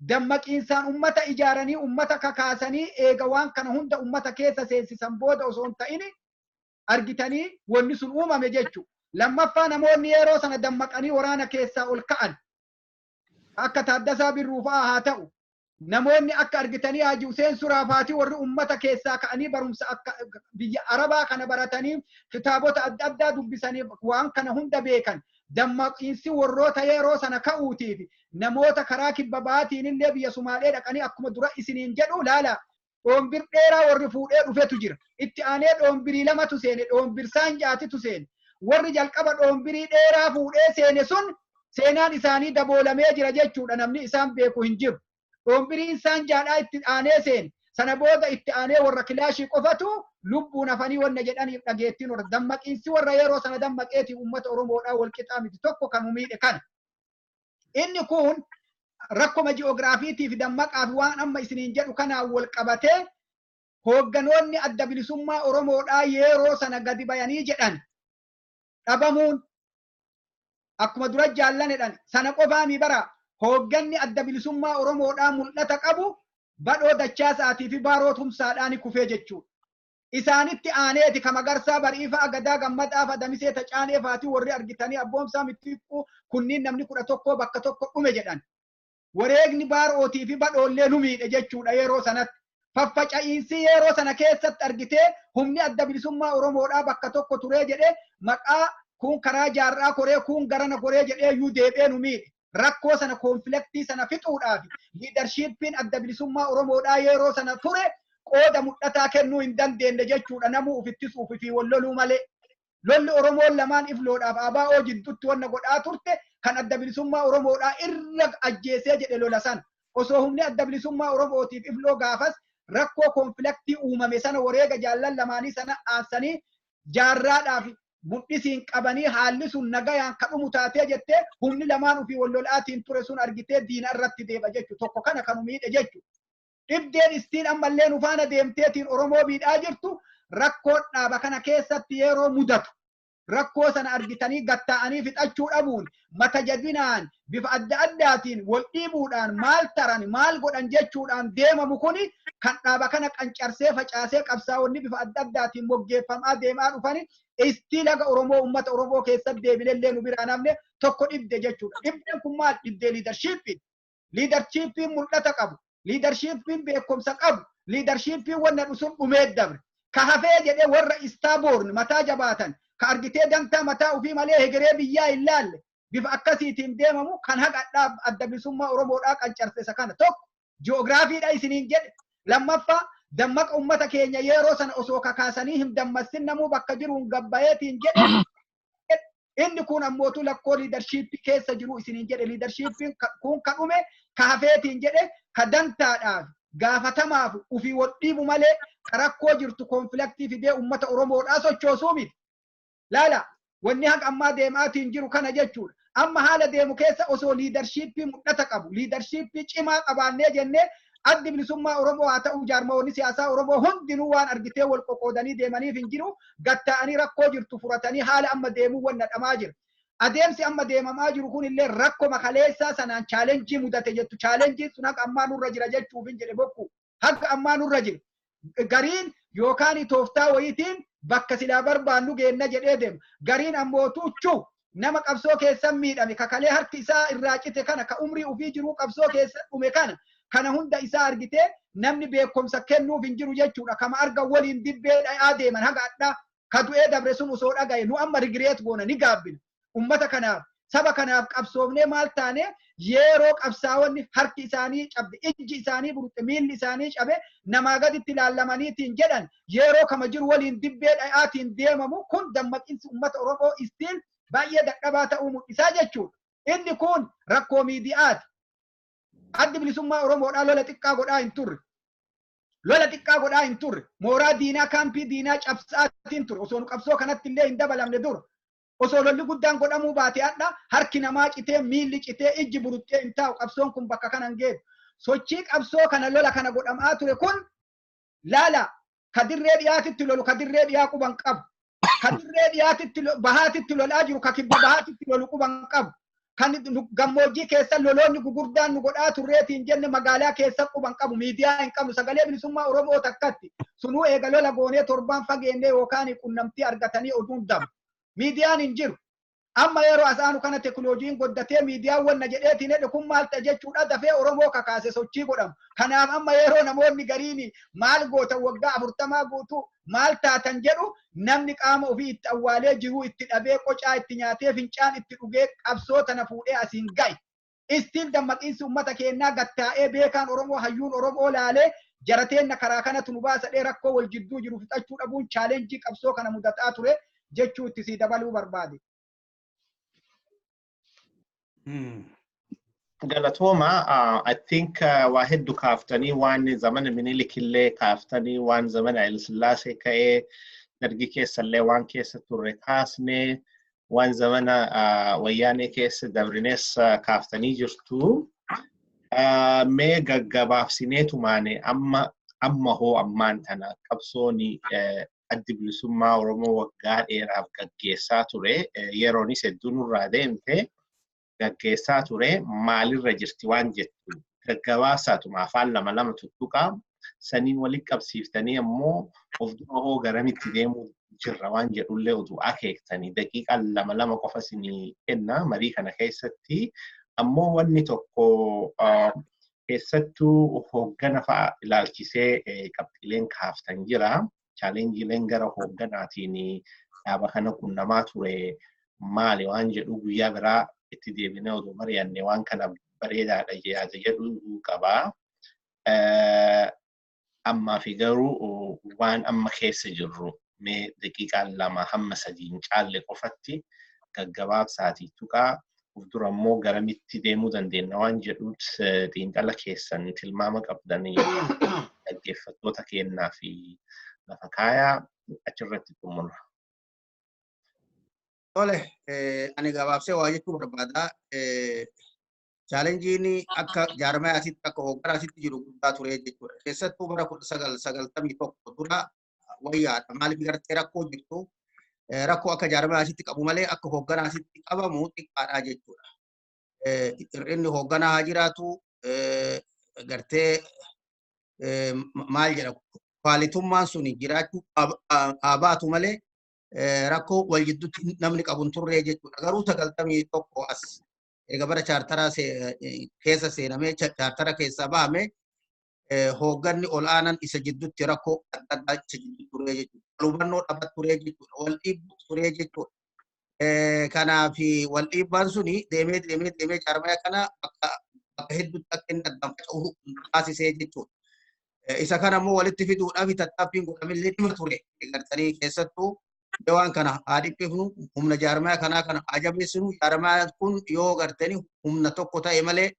dammaqiinsaan ummata ijaaranii ummata kakaasanii eega waan kana hunda ummata keessa seensisan booda osoo hin ta'in argitanii wanni sun uumame jechuudha. Lammaffaa namoonni yeroo sana dammaqanii waraana keessaa ol ka'an akka Taaddasaa Birruu fa'aa haa ta'u namoonni akka argitanii Haji Huseen Suraa fa'aatii warri ummata keessaa ka'anii barumsa akka biyya Arabaa kana baratanii kitaabota adda addaa dubbisanii waan kana hunda beekan dammaqiinsi warroota yeroo sana ka'uutiif namoota karaa kibba ba'aatiin illee biyya Sumaalee dhaqanii akkuma dura isiniin jedhu laala dhoombir dheeraa warri fuudhee dhufetu jira. Itti aanee dhoombirii lamatu seene dhoombir saanjaatitu seene. Warri jalqaba dhoombirii dheeraa fuudhee seene sun seenaan isaanii daboolamee jira jechuudha namni isaan beeku hin jiru. Dhoombiriin saanjaadhaa itti aanee seene. Sana booda itti aanee warra kilaashii qofatu lubbuun hafanii wanna jedhaniif dhageettiin warra dammaqiinsi warra yeroo sana dammaqeetiin uummata Oromoodhaa wal qixaa miti tokko kan miidhe kana. Inni kun rakkoma ji'oogiraafiitiif dammaqaaf waan amma isiniin jedhu kanaan wal qabatee hoogganoonni adda bilisummaa Oromoodhaa yeroo sana gadi bayanii jedhan dhabamuun akkuma dura jaallanedhan sana qofaami bara hoogganni adda bilisummaa Oromoodhaa mul'ata qabu badhoo dachaasaatii fi baaroo tumsaadhaan kufee jechuudha. Isaanitti aaneeti ka Magarsaa Bariifa Agadaa Gammadaa fa Damisee Tacaanee faatii warri argitanii abboomsaa mittiqquu kunniin namni 11 bakka tokko dhume jedhan. Wareegni baarootii fi badhoollee nu miidhe jechuudha yeroo sanatti. Faffaca'iinsi yeroo sana keessatti argitee humni adda bilisummaa Oromoodhaa bakka tokko turee jedhee maqaa kun karaa jaarraa koree kun garana koree jedhee iyyuu deebi'ee nu miidhe. Rakkoo sana koonfilektii sana fixuudhaaf liidarshiippiin adda bilisummaa Oromoodhaa yeroo sana ture qooda mul'ataa kennuu hin dandeenye jechuudha namuu ufittisuuf fi wal loluu malee. Lolli Oromoon lamaan ifloodhaaf ABO jidduutti wanna godhaa turte kan adda bilisummaa Oromoodhaa irra ajjeesee jedhe lola sana. Osoo humni adda bilisummaa Oromootiif ifloo gaafas rakkoo koonfilektii uumame sana wareega jaallan lamaanii sana aansanii jaarraadhaaf mudhisiin qabanii haalli sun nagayaan kadhumu taatee jettee humni lamaan ofii wal lolaatiin ture sun argitee diina irratti deeba jechuudha. Tokko kana kan miidhe jechuudha. Dhibdeen istiin ammallee nu faana deemteetiin Oromoo miidhaa jirtu rakkoo dhaaba kana keessatti yeroo mudatu rakkoo sana argitanii gatta'anii fixachuu dhabuun mata jabinaan bifa adda addaatiin wal dhiibuudhaan maal taran maal godhan jechuudhaan deemamu kuni kan dhaaba kana qancarsee facaasee qabsaa'onni bifa adda addaatiin moggeeffamaa deemaa dhufani istii laga Oromoo uummata Oromoo keessatti deebinellee nu biraa namne tokko dhibde jechuudha. Dhibdeen kun maal dhibdee liidarshiippii? Liidarshiippiin mul'ata qabu. Liidarshiippiin beekumsa qabu. Liidarshiippiin wanna dhusun dhumee dabre. Ka hafee jedhee warra istaaboorn mataa jabaatan ka argitee dantaa mataa ofii malee hegeree biyyaa hin laalle bifa akkasiitiin deemamu kan haqa adda bilisummaa Oromoodhaa qancarse isa kana tokko ji'oogiraafiidha isiniin jedhe lammaffaa dammaqa ummata keenya yeroo sana osoo kakaasanii hin dammassin namuu bakka jiruun gabbayeetiin jedhe Inni kun ammootu lakkoo leadershipii keessa jiru isiniin jedhe. Leadershipiin kun ka dhume ka hafeetiin jedhe ka dantaadhaaf gaafatamaaf ufii wal dhiibu malee ka rakkoo jirtu conflictii fidee ummata Oromoodhaa sochoosuu miti. Laala, wanni haqa ammaa deemaatiin jiru kana jechuudha. Amma haala deemu keessa osoo leadershipii mul'ata qabu, leadershipii cimaa qabaannee jennee, Addi Bilisummaa Oromoo haa ta'u, jaarmawoonni siyaasaa Oromoo hundinuu waan argitee wal qoqqoodanii deemaniif hin jiru. Gatta'anii rakkoo jirtu furatanii haala amma deemuu wanna dhamaa jira. Adeemsi amma deemamaa jiru kun illee rakkoo makaleessaa sanaan challengeii mudate jettu. Challengeiin sun haqa ammaa nurra jira jechuuf hin jedhe, Bokku. Haqa ammaa nurra jira. Gariin yookaan tooftaa wayiitiin bakka silaa barbaannu geenna jedhee deema. Gariin ammoo tuchuu nama qabsoo keessan miidhame, kakalee harki isaa irraa cite kana, ka umrii ofii jiruu qabsoo keessa dhume kana, kana hunda isaa argitee namni beekumsa kennuuf hin jiru jechuudha. Kama argan waliin dibbee dha'aa deeman haga addaa ka du'ee dabre sun osoo dhagaye nu amma regret goona, ni gaabbina. Ummata kanaaf, saba kanaaf qabsoofnee maal taane? Yeroo qabsaa'onni harki isaanii cabde, ijji isaanii buruqe, miilli isaanii cabe, namaa gaditti ilaallamaniitiin jedhan, yeroo kama jiru waliin dibbee dha'aatiin deemamu kun dammaqinsi ummata Oromoo istiin baay'ee dadhabaa ta'uu mul'isaa jechuudha. Inni kun rakkoo miidiyaati. Addi Bilisummaa Oromoodhaa lola xiqqaa godhaa hin turre. Lola xiqqaa godhaa hin turre. Mooraa diinaa, kaampii diinaa cabsaatiin ture. Osoo nu qabsoo kanatti illee hin dabalamne dura. Osoo lolli guddaan godhamuu baate hadha harki namaa citee, miilli citee, ijji buruqxee hin taa'u, qabsoon kun bakka kana hin geessu. Sochii qabsoo kana, lola kana godhamaa ture kun, laala, ka dirree dhiyaatitti lolu ka dirree dhiyaa quban qabu. Ka dirree dhiyaatitti bahaatitti lolaa jiru ka kibba bahaatitti lolu quban qabu. Kan gammoojjii keessa loloonni gugurdaan nu godhaa turreetiin jenne magaalaa keessa quban qabu, miidiyaa hin qabnu. Sagalee Bilisummaa Oromoo takkatti sunuu eega lola goonee torbaan fageennee yookaan qunnamtii argatanii oduun dabu. Miidiyaan hin jiru. Amma yeroo asaanu kana teknooloojiin goddatee miidiyaan wanna jedheetiin hedhe kun maal ta'e jechuudha, dafee Oromoo kakaase sochii godhamu. Kanaaf amma yeroo namoonni gariin maal gootan, waggaa 40 guutuu maal taatan jedhu, namni qaama ofii itti awwaalee, jiruu itti dhabee, qocaa itti nyaatee, fincaan itti dhugee qabsoo tana fuudhee asiin gahe. Istiin dammaqiinsi uummata keenyaa gattaa'ee, beekaan Oromoo, hayyuun Oromoo laalee jarateenna karaa kanatu nu baasadhee rakkoo wal jidduu jiru fixachuu dhabuun challengeii qabsoo kana mudataa ture jechuu itti sii dabaluu barbaade. Galatooma, I think waa hedduu kaaftanii, waan zamana Minilik illee kaaftanii, waan zamana Hayilasillaasee ka'ee Dargii keessallee waan keessa turre kaasnee, waan zamana Wayyaanee keessa dabrines kaaftanii jirtu. Mee gaggabaabsinee tumaane, amma hoo, ammaan tana qabsooni Addi Bilisummaa Oromoo waggaa dheeraaf gaggeessaa ture, yeroonis hedduu nurraa deemte, gaggeessaa ture maalirra jirti waan jettu gaggabaasaatuma afaan lama lama tuttuqaa, saniin walitti qabsiiftanii ammoo of dura hoo garamitti deemuu jirra waan jedhullee utuu akeektanii, daqiiqaa lama lama qofa isinii kenna. Marii kana keessatti ammoo wanni tokko, keessattuu hooggana fa'a ilaalchisee qabxiileen kaaftan jira. Challengeiileen gara hoogganaatiin dhaaba kana qunnamaa ture maali waan jedhu guyyaa biraa itti deebinee oduu mari'anne waan kana bareedaadha yaada jedhu qabaa. Ammaa fi garuu waan amma keessa jirru mee daqiiqaan 2 hamma 3 hin caalle qofatti gaggabaabsaatii tuqaa, of dura immoo garamitti deemuu dandeenya waan jedhuut xiinxala keessan, tilmaama qabdanii dhaggeeffattoota kennaa fi lafa kaayaa, achirratti xumurra. Tole, ani gabaabsee waa jechuu barbaada. Challengeiin akka jaarmaa asitti, akka hoogganaa asitti jiru guddaa ture jechuudha. Keessattuu bara 1991 dura wayyaadha. Maaliif gartee rakkoo jirtu, rakkoo akka jaarmaa asitti qabu malee akka hoogganaa asitti qabamu xiqqaadha jechuudha. Hir'inni hoogganaa haa jiraatu, gartee maal jedha, qualityummaan sun jiraachuu haa baatu malee rakkoo wal jidduutti namni qabu hin turre jechuudha. Garuu 91 as erga bara chaartaraa keessa seenamee, chaartara keessaa bahame, hoogganni ol aanan isa jidduutti rakkoo adda addaa isa jidduutti ture jechuudha. Wal hubannoo dhabat ture jechuudha. Wal dhiibbu ture jechuudha. Kanaaf wal dhiibbaan suni deemee deemee deemee jaarmaya kana bakka hedduutti akka inni addaan faca'u taasisee jechuudha. Isa kana immoo walitti fiduudhaaf tattaaffiin godhamillee dhima ture. Gartanii keessattuu Waan kana haa dhiphifnu, humna jaarmaya kanaa kana haa jabeessinu. Jaarmaya kun yoo gartanii humna tokko ta'e malee,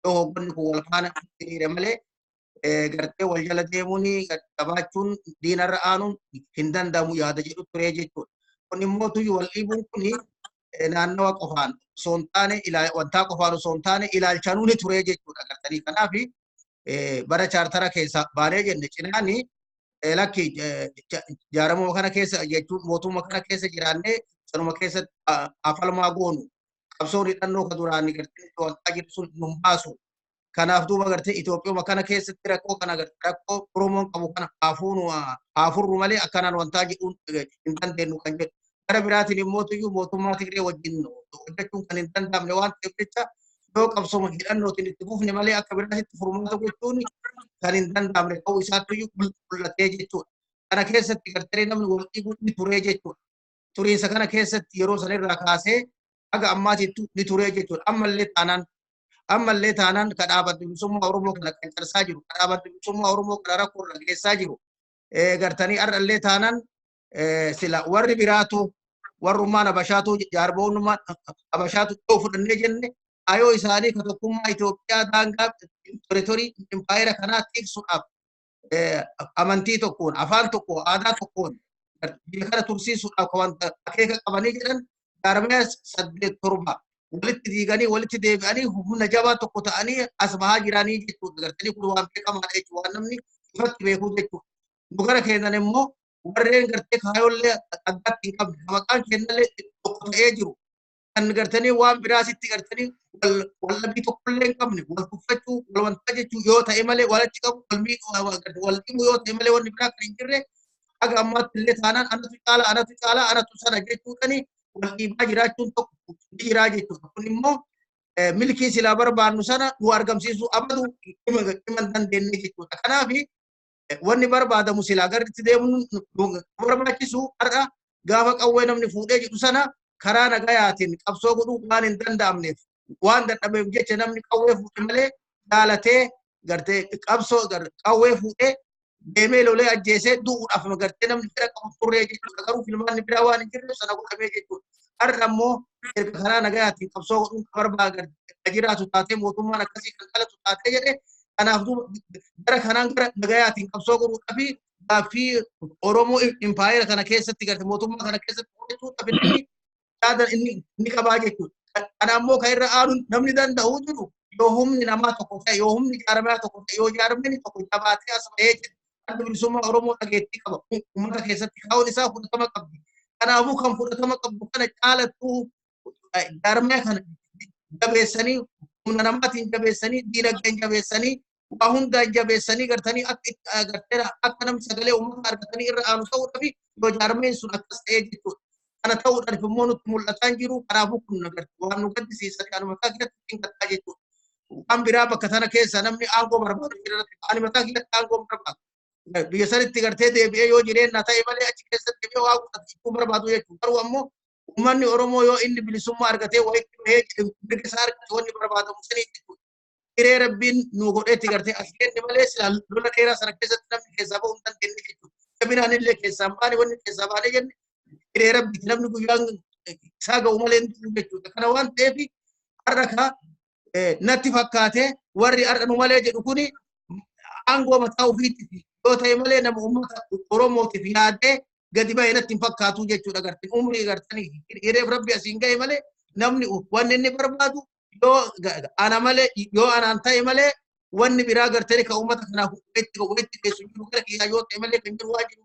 yoo hoogganni kun wal faana hiriire malee, gartee wal jala deemuun qabaachuun diinarra aanuun hin danda'amu yaada jedhu ture jechuudha. Kun immoo tuyyu wal dhiibuun kun naannawa qofaan osoo hin taane, wantaa qofaan osoo hin taane, ilaalchanuu ni ture jechuudha gartanii. Kanaaf bara chaartara keessa baanee jenne cinaani lakki, jaaramuma kana keessa jechuun mootummaa kana keessa jiraannee sanuma keessatti afalmaa goonu, qabsoon hidhannoo ka duraan gartee wantaa jiru sun nun baasu. Kanaaf duuba gartee Itoophiyaa kana keessatti rakkoo kana gartee rakkoo Oromoon qabu kana haafuunu haafurru malee akkanaan wantaa jedhuun hin dandeenyu kan jedhu. Gara biraatiin immoo tuyyuu mootummaa Tigree wajjin hojjechuun kan hin danda'amne waan ta'eef jecha, yoo qabsooma hidhannootiin itti fufne malee akka biraatitti furmaata gochuun kan hin danda'amne ta'uu isaattuyyuu mul'atee jechuudha. Kana keessatti gartee namni wal dhiibuu ni turee jechuudha. Turiinsa kana keessatti yeroo sanirraa kaasee haga ammaatitti ni turee jechuudha. Ammallee taanaan ka dhaabbatni bilisummaa Oromoo kana kan qarsaa jiru, ka dhaabbatni bilisummaa Oromoo kana rakkoo irra geessaa jiru, gartanii har'allee taanaan sila warri biraatu, warrummaan Habashaatu, jaarboonnummaan Habashaatu yoo fudhannee jenne, ayoo isaanii ka tokkummaa Itoophiyaa, daangaa territory impaayera kanaa tiksuudhaaf, amantii tokkoon, afaan tokko, aadaa tokkoon biyya kana tursiisuudhaaf wanta akeeka qabanii jedhan, jaarmaya saddeet torba walitti diiganii walitti deebi'anii humna jabaa tokko ta'anii as bahaa jiranii jechuudha. Gartanii kun waan beekamaadha jechuudha. Waan namni ifatti beekuu jechuudha. Nu gara keenyan immoo warreen gartee kaayollee addaatti hin qabne, maqaan keenyallee tokko ta'ee jiru, kan gartanii waan biraasitti gartanii wal dhabbii tokkollee hin qabne, wal tuffachuu, wal wantaa jechuu yoo ta'e malee, wal achi qabu, wal miidhuu, wal dhibu yoo ta'e malee, wanni biraa kan hin jirre, haga ammaatti illee taanaan anatu caala, anatu caala, anatu sana jechuudhani wal dhiibaa jiraachuun tokko ni jiraa jechuudha. Kun immoo milkii silaa barbaannu sana nu argamsiisuu abadu hima hin dandeenye jechuudha. Kanaaf wanni barbaadamu silaa garri itti deemuun nu barbaachisu, har'a gaafa qawwee namni fuudhee jedhu sana karaa nagayaatiin qabsoo godhuu waan hin danda'amneef, waan dadhabeef jecha namni qawwee fuudhe malee, jaalatee gartee qabsoo qawwee fuudhee deemee lolee ajjeesee du'uudhaaf gartee namni fedha qabu turree jechuudha. Garuu filmaanni biraa waan hin jirreef sana godhamee jechuudha. Har'a immoo erga karaa nagayaatiin qabsoo godhuun barbaada jiraatu taatee, mootummaan akkasii kan dhalatu taatee jedhe, kanaaf gara kanaan gara nagayaatiin qabsoo godhuudhaaf gaaffii Oromoo impaayera kana keessatti garte mootummaa kana keessatti godhachuudhaaf inni yaada inni ni qabaa jechuudha. Kana ammoo kan irra aanuun namni danda'u jiru, yoo humni namaa tokko ta'e, yoo humni jaarmaa tokko ta'e, yoo jaarmeni tokko jabaatee as bahee jedhe, Adda Bilisummaa Oromoo dhageettii qaba. Uummata keessatti kaa'uun isaa fudhatama qabdi. Kanaafuu kan fudhatama qabdu kana caalattuu jaarmaa kana jabeessanii, humna namaatiin jabeessanii, diinagdeen jabeessanii, waa hundaan jabeessanii, gartanii akka gartee akka namni sagalee uummata argatanii irra aanu ta'uudhaaf yoo jaarmeen sun akkas ta'ee jechuudha. Kana ta'uudhaaf immoo nutti mul'ataa hin jiru. Kanaafuu kun waan nu gaddisiisa, kan mataa keessatti xinqattaa jechuudha. Waan biraa bakka sana keessa namni aangoo barbaadu jira. Ani mataa keessatti aangoo barbaadu. Biyya sanitti gartee deebi'ee yoo jireenya ta'e malee achi keessatti deebi'ee waa godhachuu barbaadu jechuudha. Garuu ammoo uummanni Oromoo yoo inni bilisummaa argatee wayitti bahee mirga isaa argate, wanni barbaadamu sanii jechuudha. Hiree Rabbiin nu godheetti gartee as kenne malee silaa lola dheeraa sana keessatti namni keessaa bahuu hin dandeenye jechuudha. Jabinaan illee keessaa hin baane. Wanni keessaa baane jenne hiree Rabbiiti, namni guyyaan isaa ga'u malee hin jiru jechuudha. Kana waan ta'eef har'a ka natti fakkaatee warri har'a nu malee jedhu kuni aangoo mataa ofiitiif yoo ta'e malee nama uummata Oromootiif yaadee gadi bahee natti hin fakkaatu jechuudha. Gartee umrii gartanii hireef Rabbi asiin ga'e malee, namni wanni inni barbaadu yoo ana malee, yoo anaan ta'e malee, wanni biraa gartanii kan uummata kanaaf wayitti geessu jiru gara kiyyaa yoo ta'e malee kan jiru waan jiru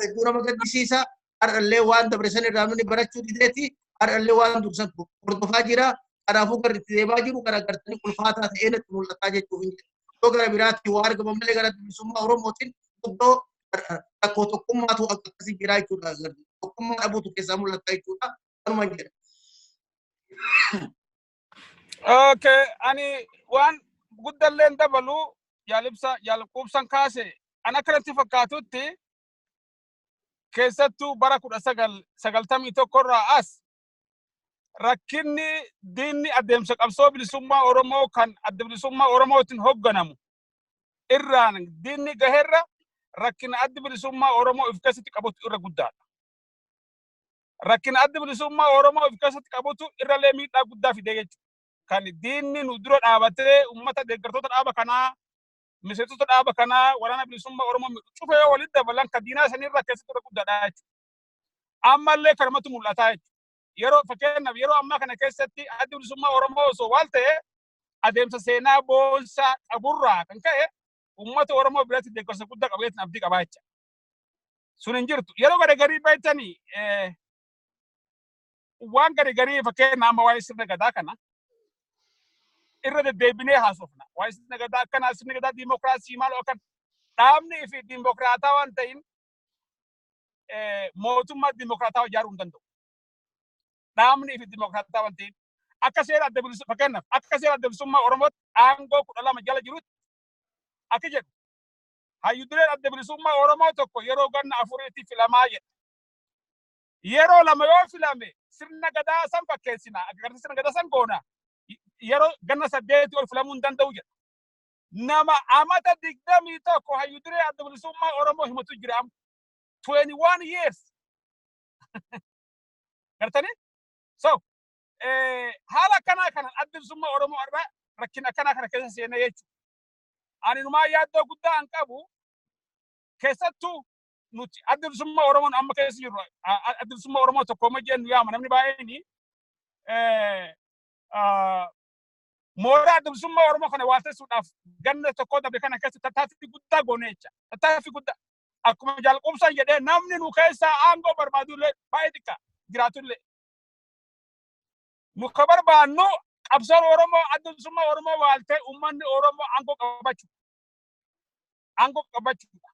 hedduu nama gaddisiisa. Har'allee waan dabre san irraa namni barachuu dideeti har'allee waan dursan hordofaa jira. Kanaafuu garri itti deemaa jiru gara gartanii ulfaataa ta'ee natti mul'ataa jechuuf hin jiru. Yoo gara biraatti waa argama malee gara bilisummaa Oromootiin guddoo rakkoo tokkummaatu akkasii jira jechuudha. Tokkummaa dhabuutu keessaa mul'ata jechuudha. Kanuma jedha. Okay, ani waan guddalleen dabalu yaalibsa yaalquubsan kaase. An akkanatti fakkaatutti, keessattuu bara 1991 irraa as rakkinni diinni adeemsa qabsoo bilisummaa Oromoo kan Adda Bilisummaa Oromootiin hogganamu irraan diinni gaherra rakkina Adda Bilisummaa Oromoo of keessatti qabatu irra guddaadha. Rakkina Adda Bilisummaa Oromoo of keessatti qabutu irrallee miidhaa guddaa fidee jechuudha. Kan diinni nu dura dhaabatee uummata, deeggartoota dhaaba kanaa, miseensota dhaaba kanaa, Waraana Bilisummaa Oromoo cufa yoo walitti dabalan, kan diinaa sanirra keessatti irra guddaadha jechuudha. Ammallee kanumatu mul'ataa jechuudha. Yeroo fakkeenyaaf yeroo ammaa kana keessatti Adda Bilisummaa Oromoo osoo waal ta'e, adeemsa seenaa boonsaa qaburraa kan ka'e uummata Oromoo biratti deeggarsa guddaa qabeetiin abdii qabaa jecha. Sun hin jirtu. Yeroo garagarii beektanii waan garagarii, fakkeenya amma waa'ee sirna gadaa kana irra deddeebinee haasofna. Waa'ee sirna gadaa akkanaa, sirni gadaa diimokiraasii maal akkan, dhaabni fi diimokiraataa waan ta'in mootummaa diimokiraataa ijaaruu hin danda'u. Dhaabni fi diimokiraataa waan ta'in akka seera adda bilisummaa, fakkeenyaaf akka seera Adda Bilisummaa Oromootti aangoo 12 jala jirutti akka jedhu, hayyu dureen Adda Bilisummaa Oromoo tokko yeroo ganna 4tti filamaa jedha. Yeroo lama yoo filame sirna gadaa san fakkeessina, akka sirna gadaa san goona, yeroo ganna 8 ol filamuu hin danda'u jedha. Nama amata 21 hayyu duree Adda Bilisummaa Oromoo himatu jira amma. 21 years. Gartanii? So, haala akkanaa kana Adda Bilisummaa Oromoo irraa rakkina akkanaa kana keessa seenee jechuudha. Ani numaa yaaddoo guddaa an qabu, keessattuu nuti Adda Bilisummaa Oromoon amma keessa jirru, Adda Bilisummaa Oromoo tokko amma jennu yaama namni baay'een, mooraa Adda Bilisummaa Oromoo kana waaltessuudhaaf ganna tokko dabre kana keessa tattaaffii guddaa goone jecha. Tattaaffii guddaa. Akkuma jalqubsan jedhee, namni nu keessaa aangoo barbaadullee baay'ee xiqqaa jiraatullee. Nu ka barbaannu qabsoon Oromoo, Adda Bilisummaa Oromoo waaltee uummanni Oromoo aangoo qabachuu. Aangoo qabachuudha.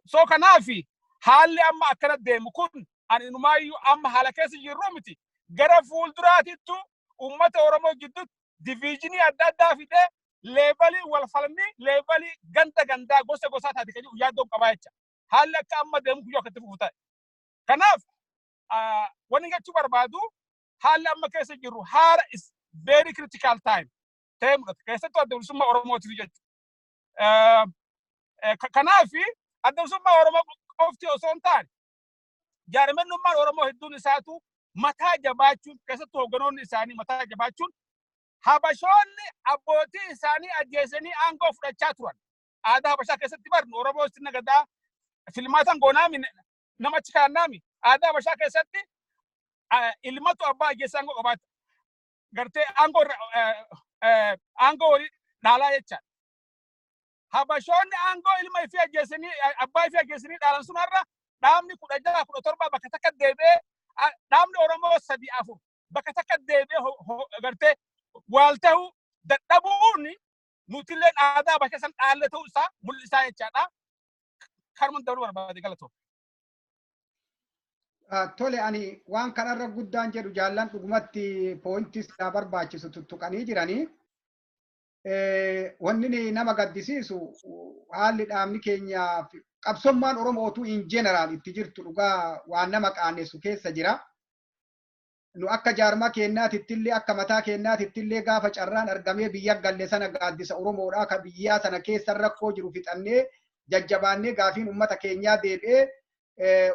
So kanaafi haalli amma akkana deemu kun ani inumaayyuu amma haala keessa jirru miti. Gara fuulduraatittu uummata Oromoo gidduutti division adda addaa fidee level wal falmii, level ganda gandaa, gosa gosaa taate kan jedhu yaaddoo qabaa jecha. Haalli akka amma deemu kun yoo akkatti fufu ta'e. Kanaaf wanni jechuu barbaadu, haalli amma keessa jirru haala is very critical time ta'ee mul'ata. Keessattuu Adda Bilisummaa Oromootiif jechuudha. Kanaaf Adda Bilisummaa Oromoo qofti osoo hin taane, jaarmennummaan Oromoo hedduun isaatu mataa jabaachuun, keessattuu hoogganoonni isaanii mataa jabaachuun, Habashoonni abbootii isaanii ajjeesanii aangoo fudhachaa turan. Aadaa Habashaa keessatti barnu Oromoo sirna gadaa filmaatan goonaami, namachi kaannaami. Aadaa Habashaa keessatti ilmatu abbaa ajjeesee aangoo qabaata. Gartee aangoo aangoo walii dhaalaa jechaadha. Habashoonni aangoo ilma ifii ajjeesanii, abbaa ifii ajjeesanii dhaalan sun, har'a dhaabni 16, 17 bakka takka deebi'ee, dhaabni Oromoo sadi afur bakka takka deebi'ee gartee waal ta'uu dadhabuun nutilleen aadaa bakka san dhaalle ta'uu isaa mul'isaa jechaadha. Kanuma dabaluu barbaade, galatoo. Tole, ani waan kanarra guddaan jedhu, jaallan dhugumatti point isaa barbaachisu tuttuqanii jiranii. Wanni nama gaddisiisu haalli dhaabni keenya, qabsommaan Oromootu in general itti jirtu dhugaa waan nama qaanessu keessa jira. Nu akka jaarmaa keenyaatittillee, akka mataa keenyaatittillee, gaafa carraan argamee biyya galle sana gaaddisa Oromoodhaa ka biyyaa sana keessa rakkoo jiru fixannee, jajjabaannee, gaafiin uummata keenyaa deebi'ee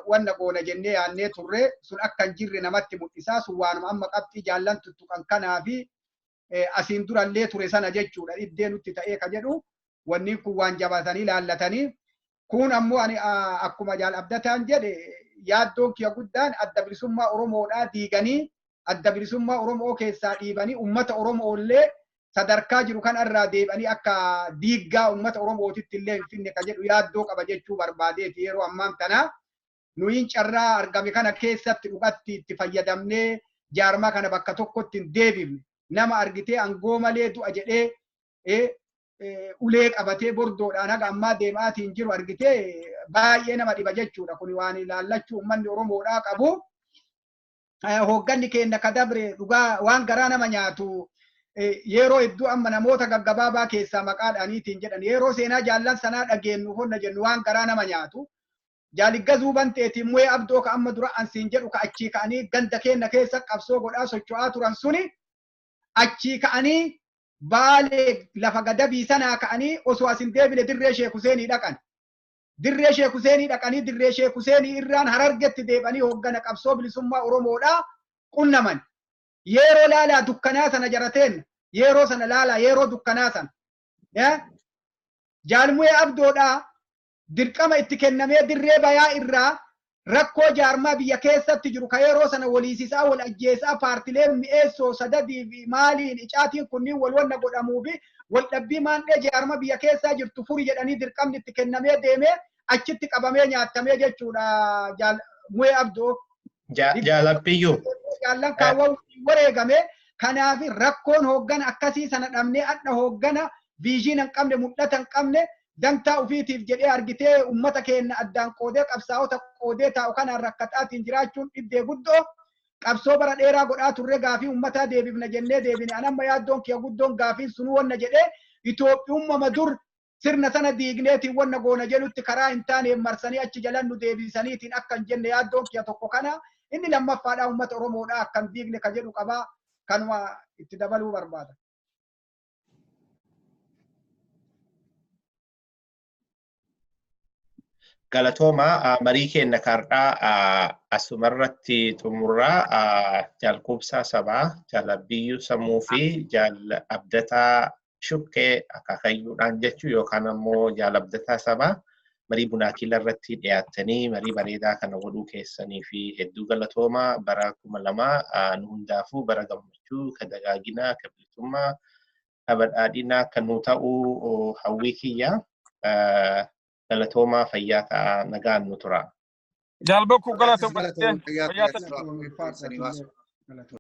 wanna goona jennee yaannee turre sun akka hin jirre namatti mul'isaa. Sun waanuma amma qabxii jaallan tuttuqan kanaa fi asiin durallee ture sana jechuudha. Dhibbee nutti ta'ee ka jedhu wanni kun waan jabaatanii laallatanii. Kun ammoo ani akkuma jaal Abdataan jedhe, yaaddoon kiyya guddaan Adda Bilisummaa Oromoodhaa diiganii, Adda Bilisummaa Oromoo keessaa dhiibanii, uummata Oromoollee sadarkaa jiru kanarraa deebi'anii akka diiggaa uummata Oromootitti illee hin finne ka jedhu yaaddoo qaba jechuu barbaadeeti. Yeroo ammaan tana nuyin carraa argame kana keessatti dhugatti itti fayyadamnee jaarmaa kana bakka tokkotti hin deebifne, nama argitee angoo malee du'a jedhee ulee qabatee bordoodhaan haga ammaa deemaatiin jiru argitee baay'ee nama dhiba jechuudha. Kun waan ilaallachuu uummanni Oromoodhaa qabu. Hoogganni keenya ka dabre dhugaa waan garaa nama nyaatu, yeroo hedduu amma namoota gaggabaabaa keessaa maqaadhaaniitiin jedhan, yeroo seenaa jaallan sanaa dhageenyu honna jennu waan garaa nama nyaatu. Jaaligga Banteetiin mu'ee abdoo ka amma dura ansiin jedhu, ka achii ka'anii ganda keenya keessa qabsoo godhaa socho'aa turan suni, achii ka'anii Baalee lafa Gadabii sanaa ka'anii osoo asin deebine dirree Sheek Huseenii dhaqan. Dirree Sheek Huseenii dhaqanii dirree Sheek Huseenii irraan Harargetti deebanii hooggana qabsoo bilisummaa Oromoodhaa qunnaman. Yeroo laalaa dukkanaa sana jarateen, yeroo sana laalaa, yeroo dukkanaa sana. Jaalmu'ee Abdoodhaa dirqama itti kennamee dirree bayaa irraa rakkoo jaarmaa biyya keessatti jiru ka yeroo sana waliisisaa, wal ajjeesaa, paartileen mi'eessoo sadadii fi maaliin icaatiin kunniin wal wanna godhamuu fi wal dhabbii maandhee jaarma biyya keessaa jirtu furi jedhanii dirqamni itti kennamee deemee achitti qabamee nyaatamee jechuudha Jaalmu'ee Abdoo. Jaalabbiyyuu. Jaallan kaawwan wareegame. Kanaaf rakkoon hooggana akkasii sana dhabnee adda hooggana vision hin qabne, mul'ata hin qabne, dantaa ofiitiif jedhee argitee uummata keenya addaan qoodee, qabsaa'ota qoodee taa'u kanaan rakkataatiin jiraachuun dhibdee guddoo. Qabsoo bara dheeraa godhaa turre, gaafii uummataa deebifna jennee deebine. Anamma yaaddoon kiyya guddoon gaafiin sunuu wanna jedhee Itoophiyummaa dur sirna sana diigneetiin wanna goona jedhutti karaa hin taane marsanii achi jalan nu deebisaniitiin akka hin jenne yaaddoon kiyya tokko kana. Inni lammaffaadhaa uummata Oromoodhaa akka hin diigne ka jedhu qabaa, kanuma itti dabaluu barbaada. Galatooma, marii keenya kaardhaa asumarratti xumurraa. Jaalquubsaa Sabaa, Jaalabbiyyuu Sammuu fi Jaal Abdataa Shukkee akaakayyuudhaan jechuu yookaan ammoo Jaal Abdataa Sabaa, marii Bunaakiila irratti dhiyaattanii marii bareedaa kana godhuu keessanii fi hedduu galatooma. Bara 2000 nu hundaafuu bara gammachuu, ka dagaaginaa, ka bilisummaa, ka badhaadhinaa kan nu ta'u hawwii kiyya. Galatoomaa, fayyaa ta'a, nagaan nu tura. Jaalbokku, galatooma. Fayyaa ta'a.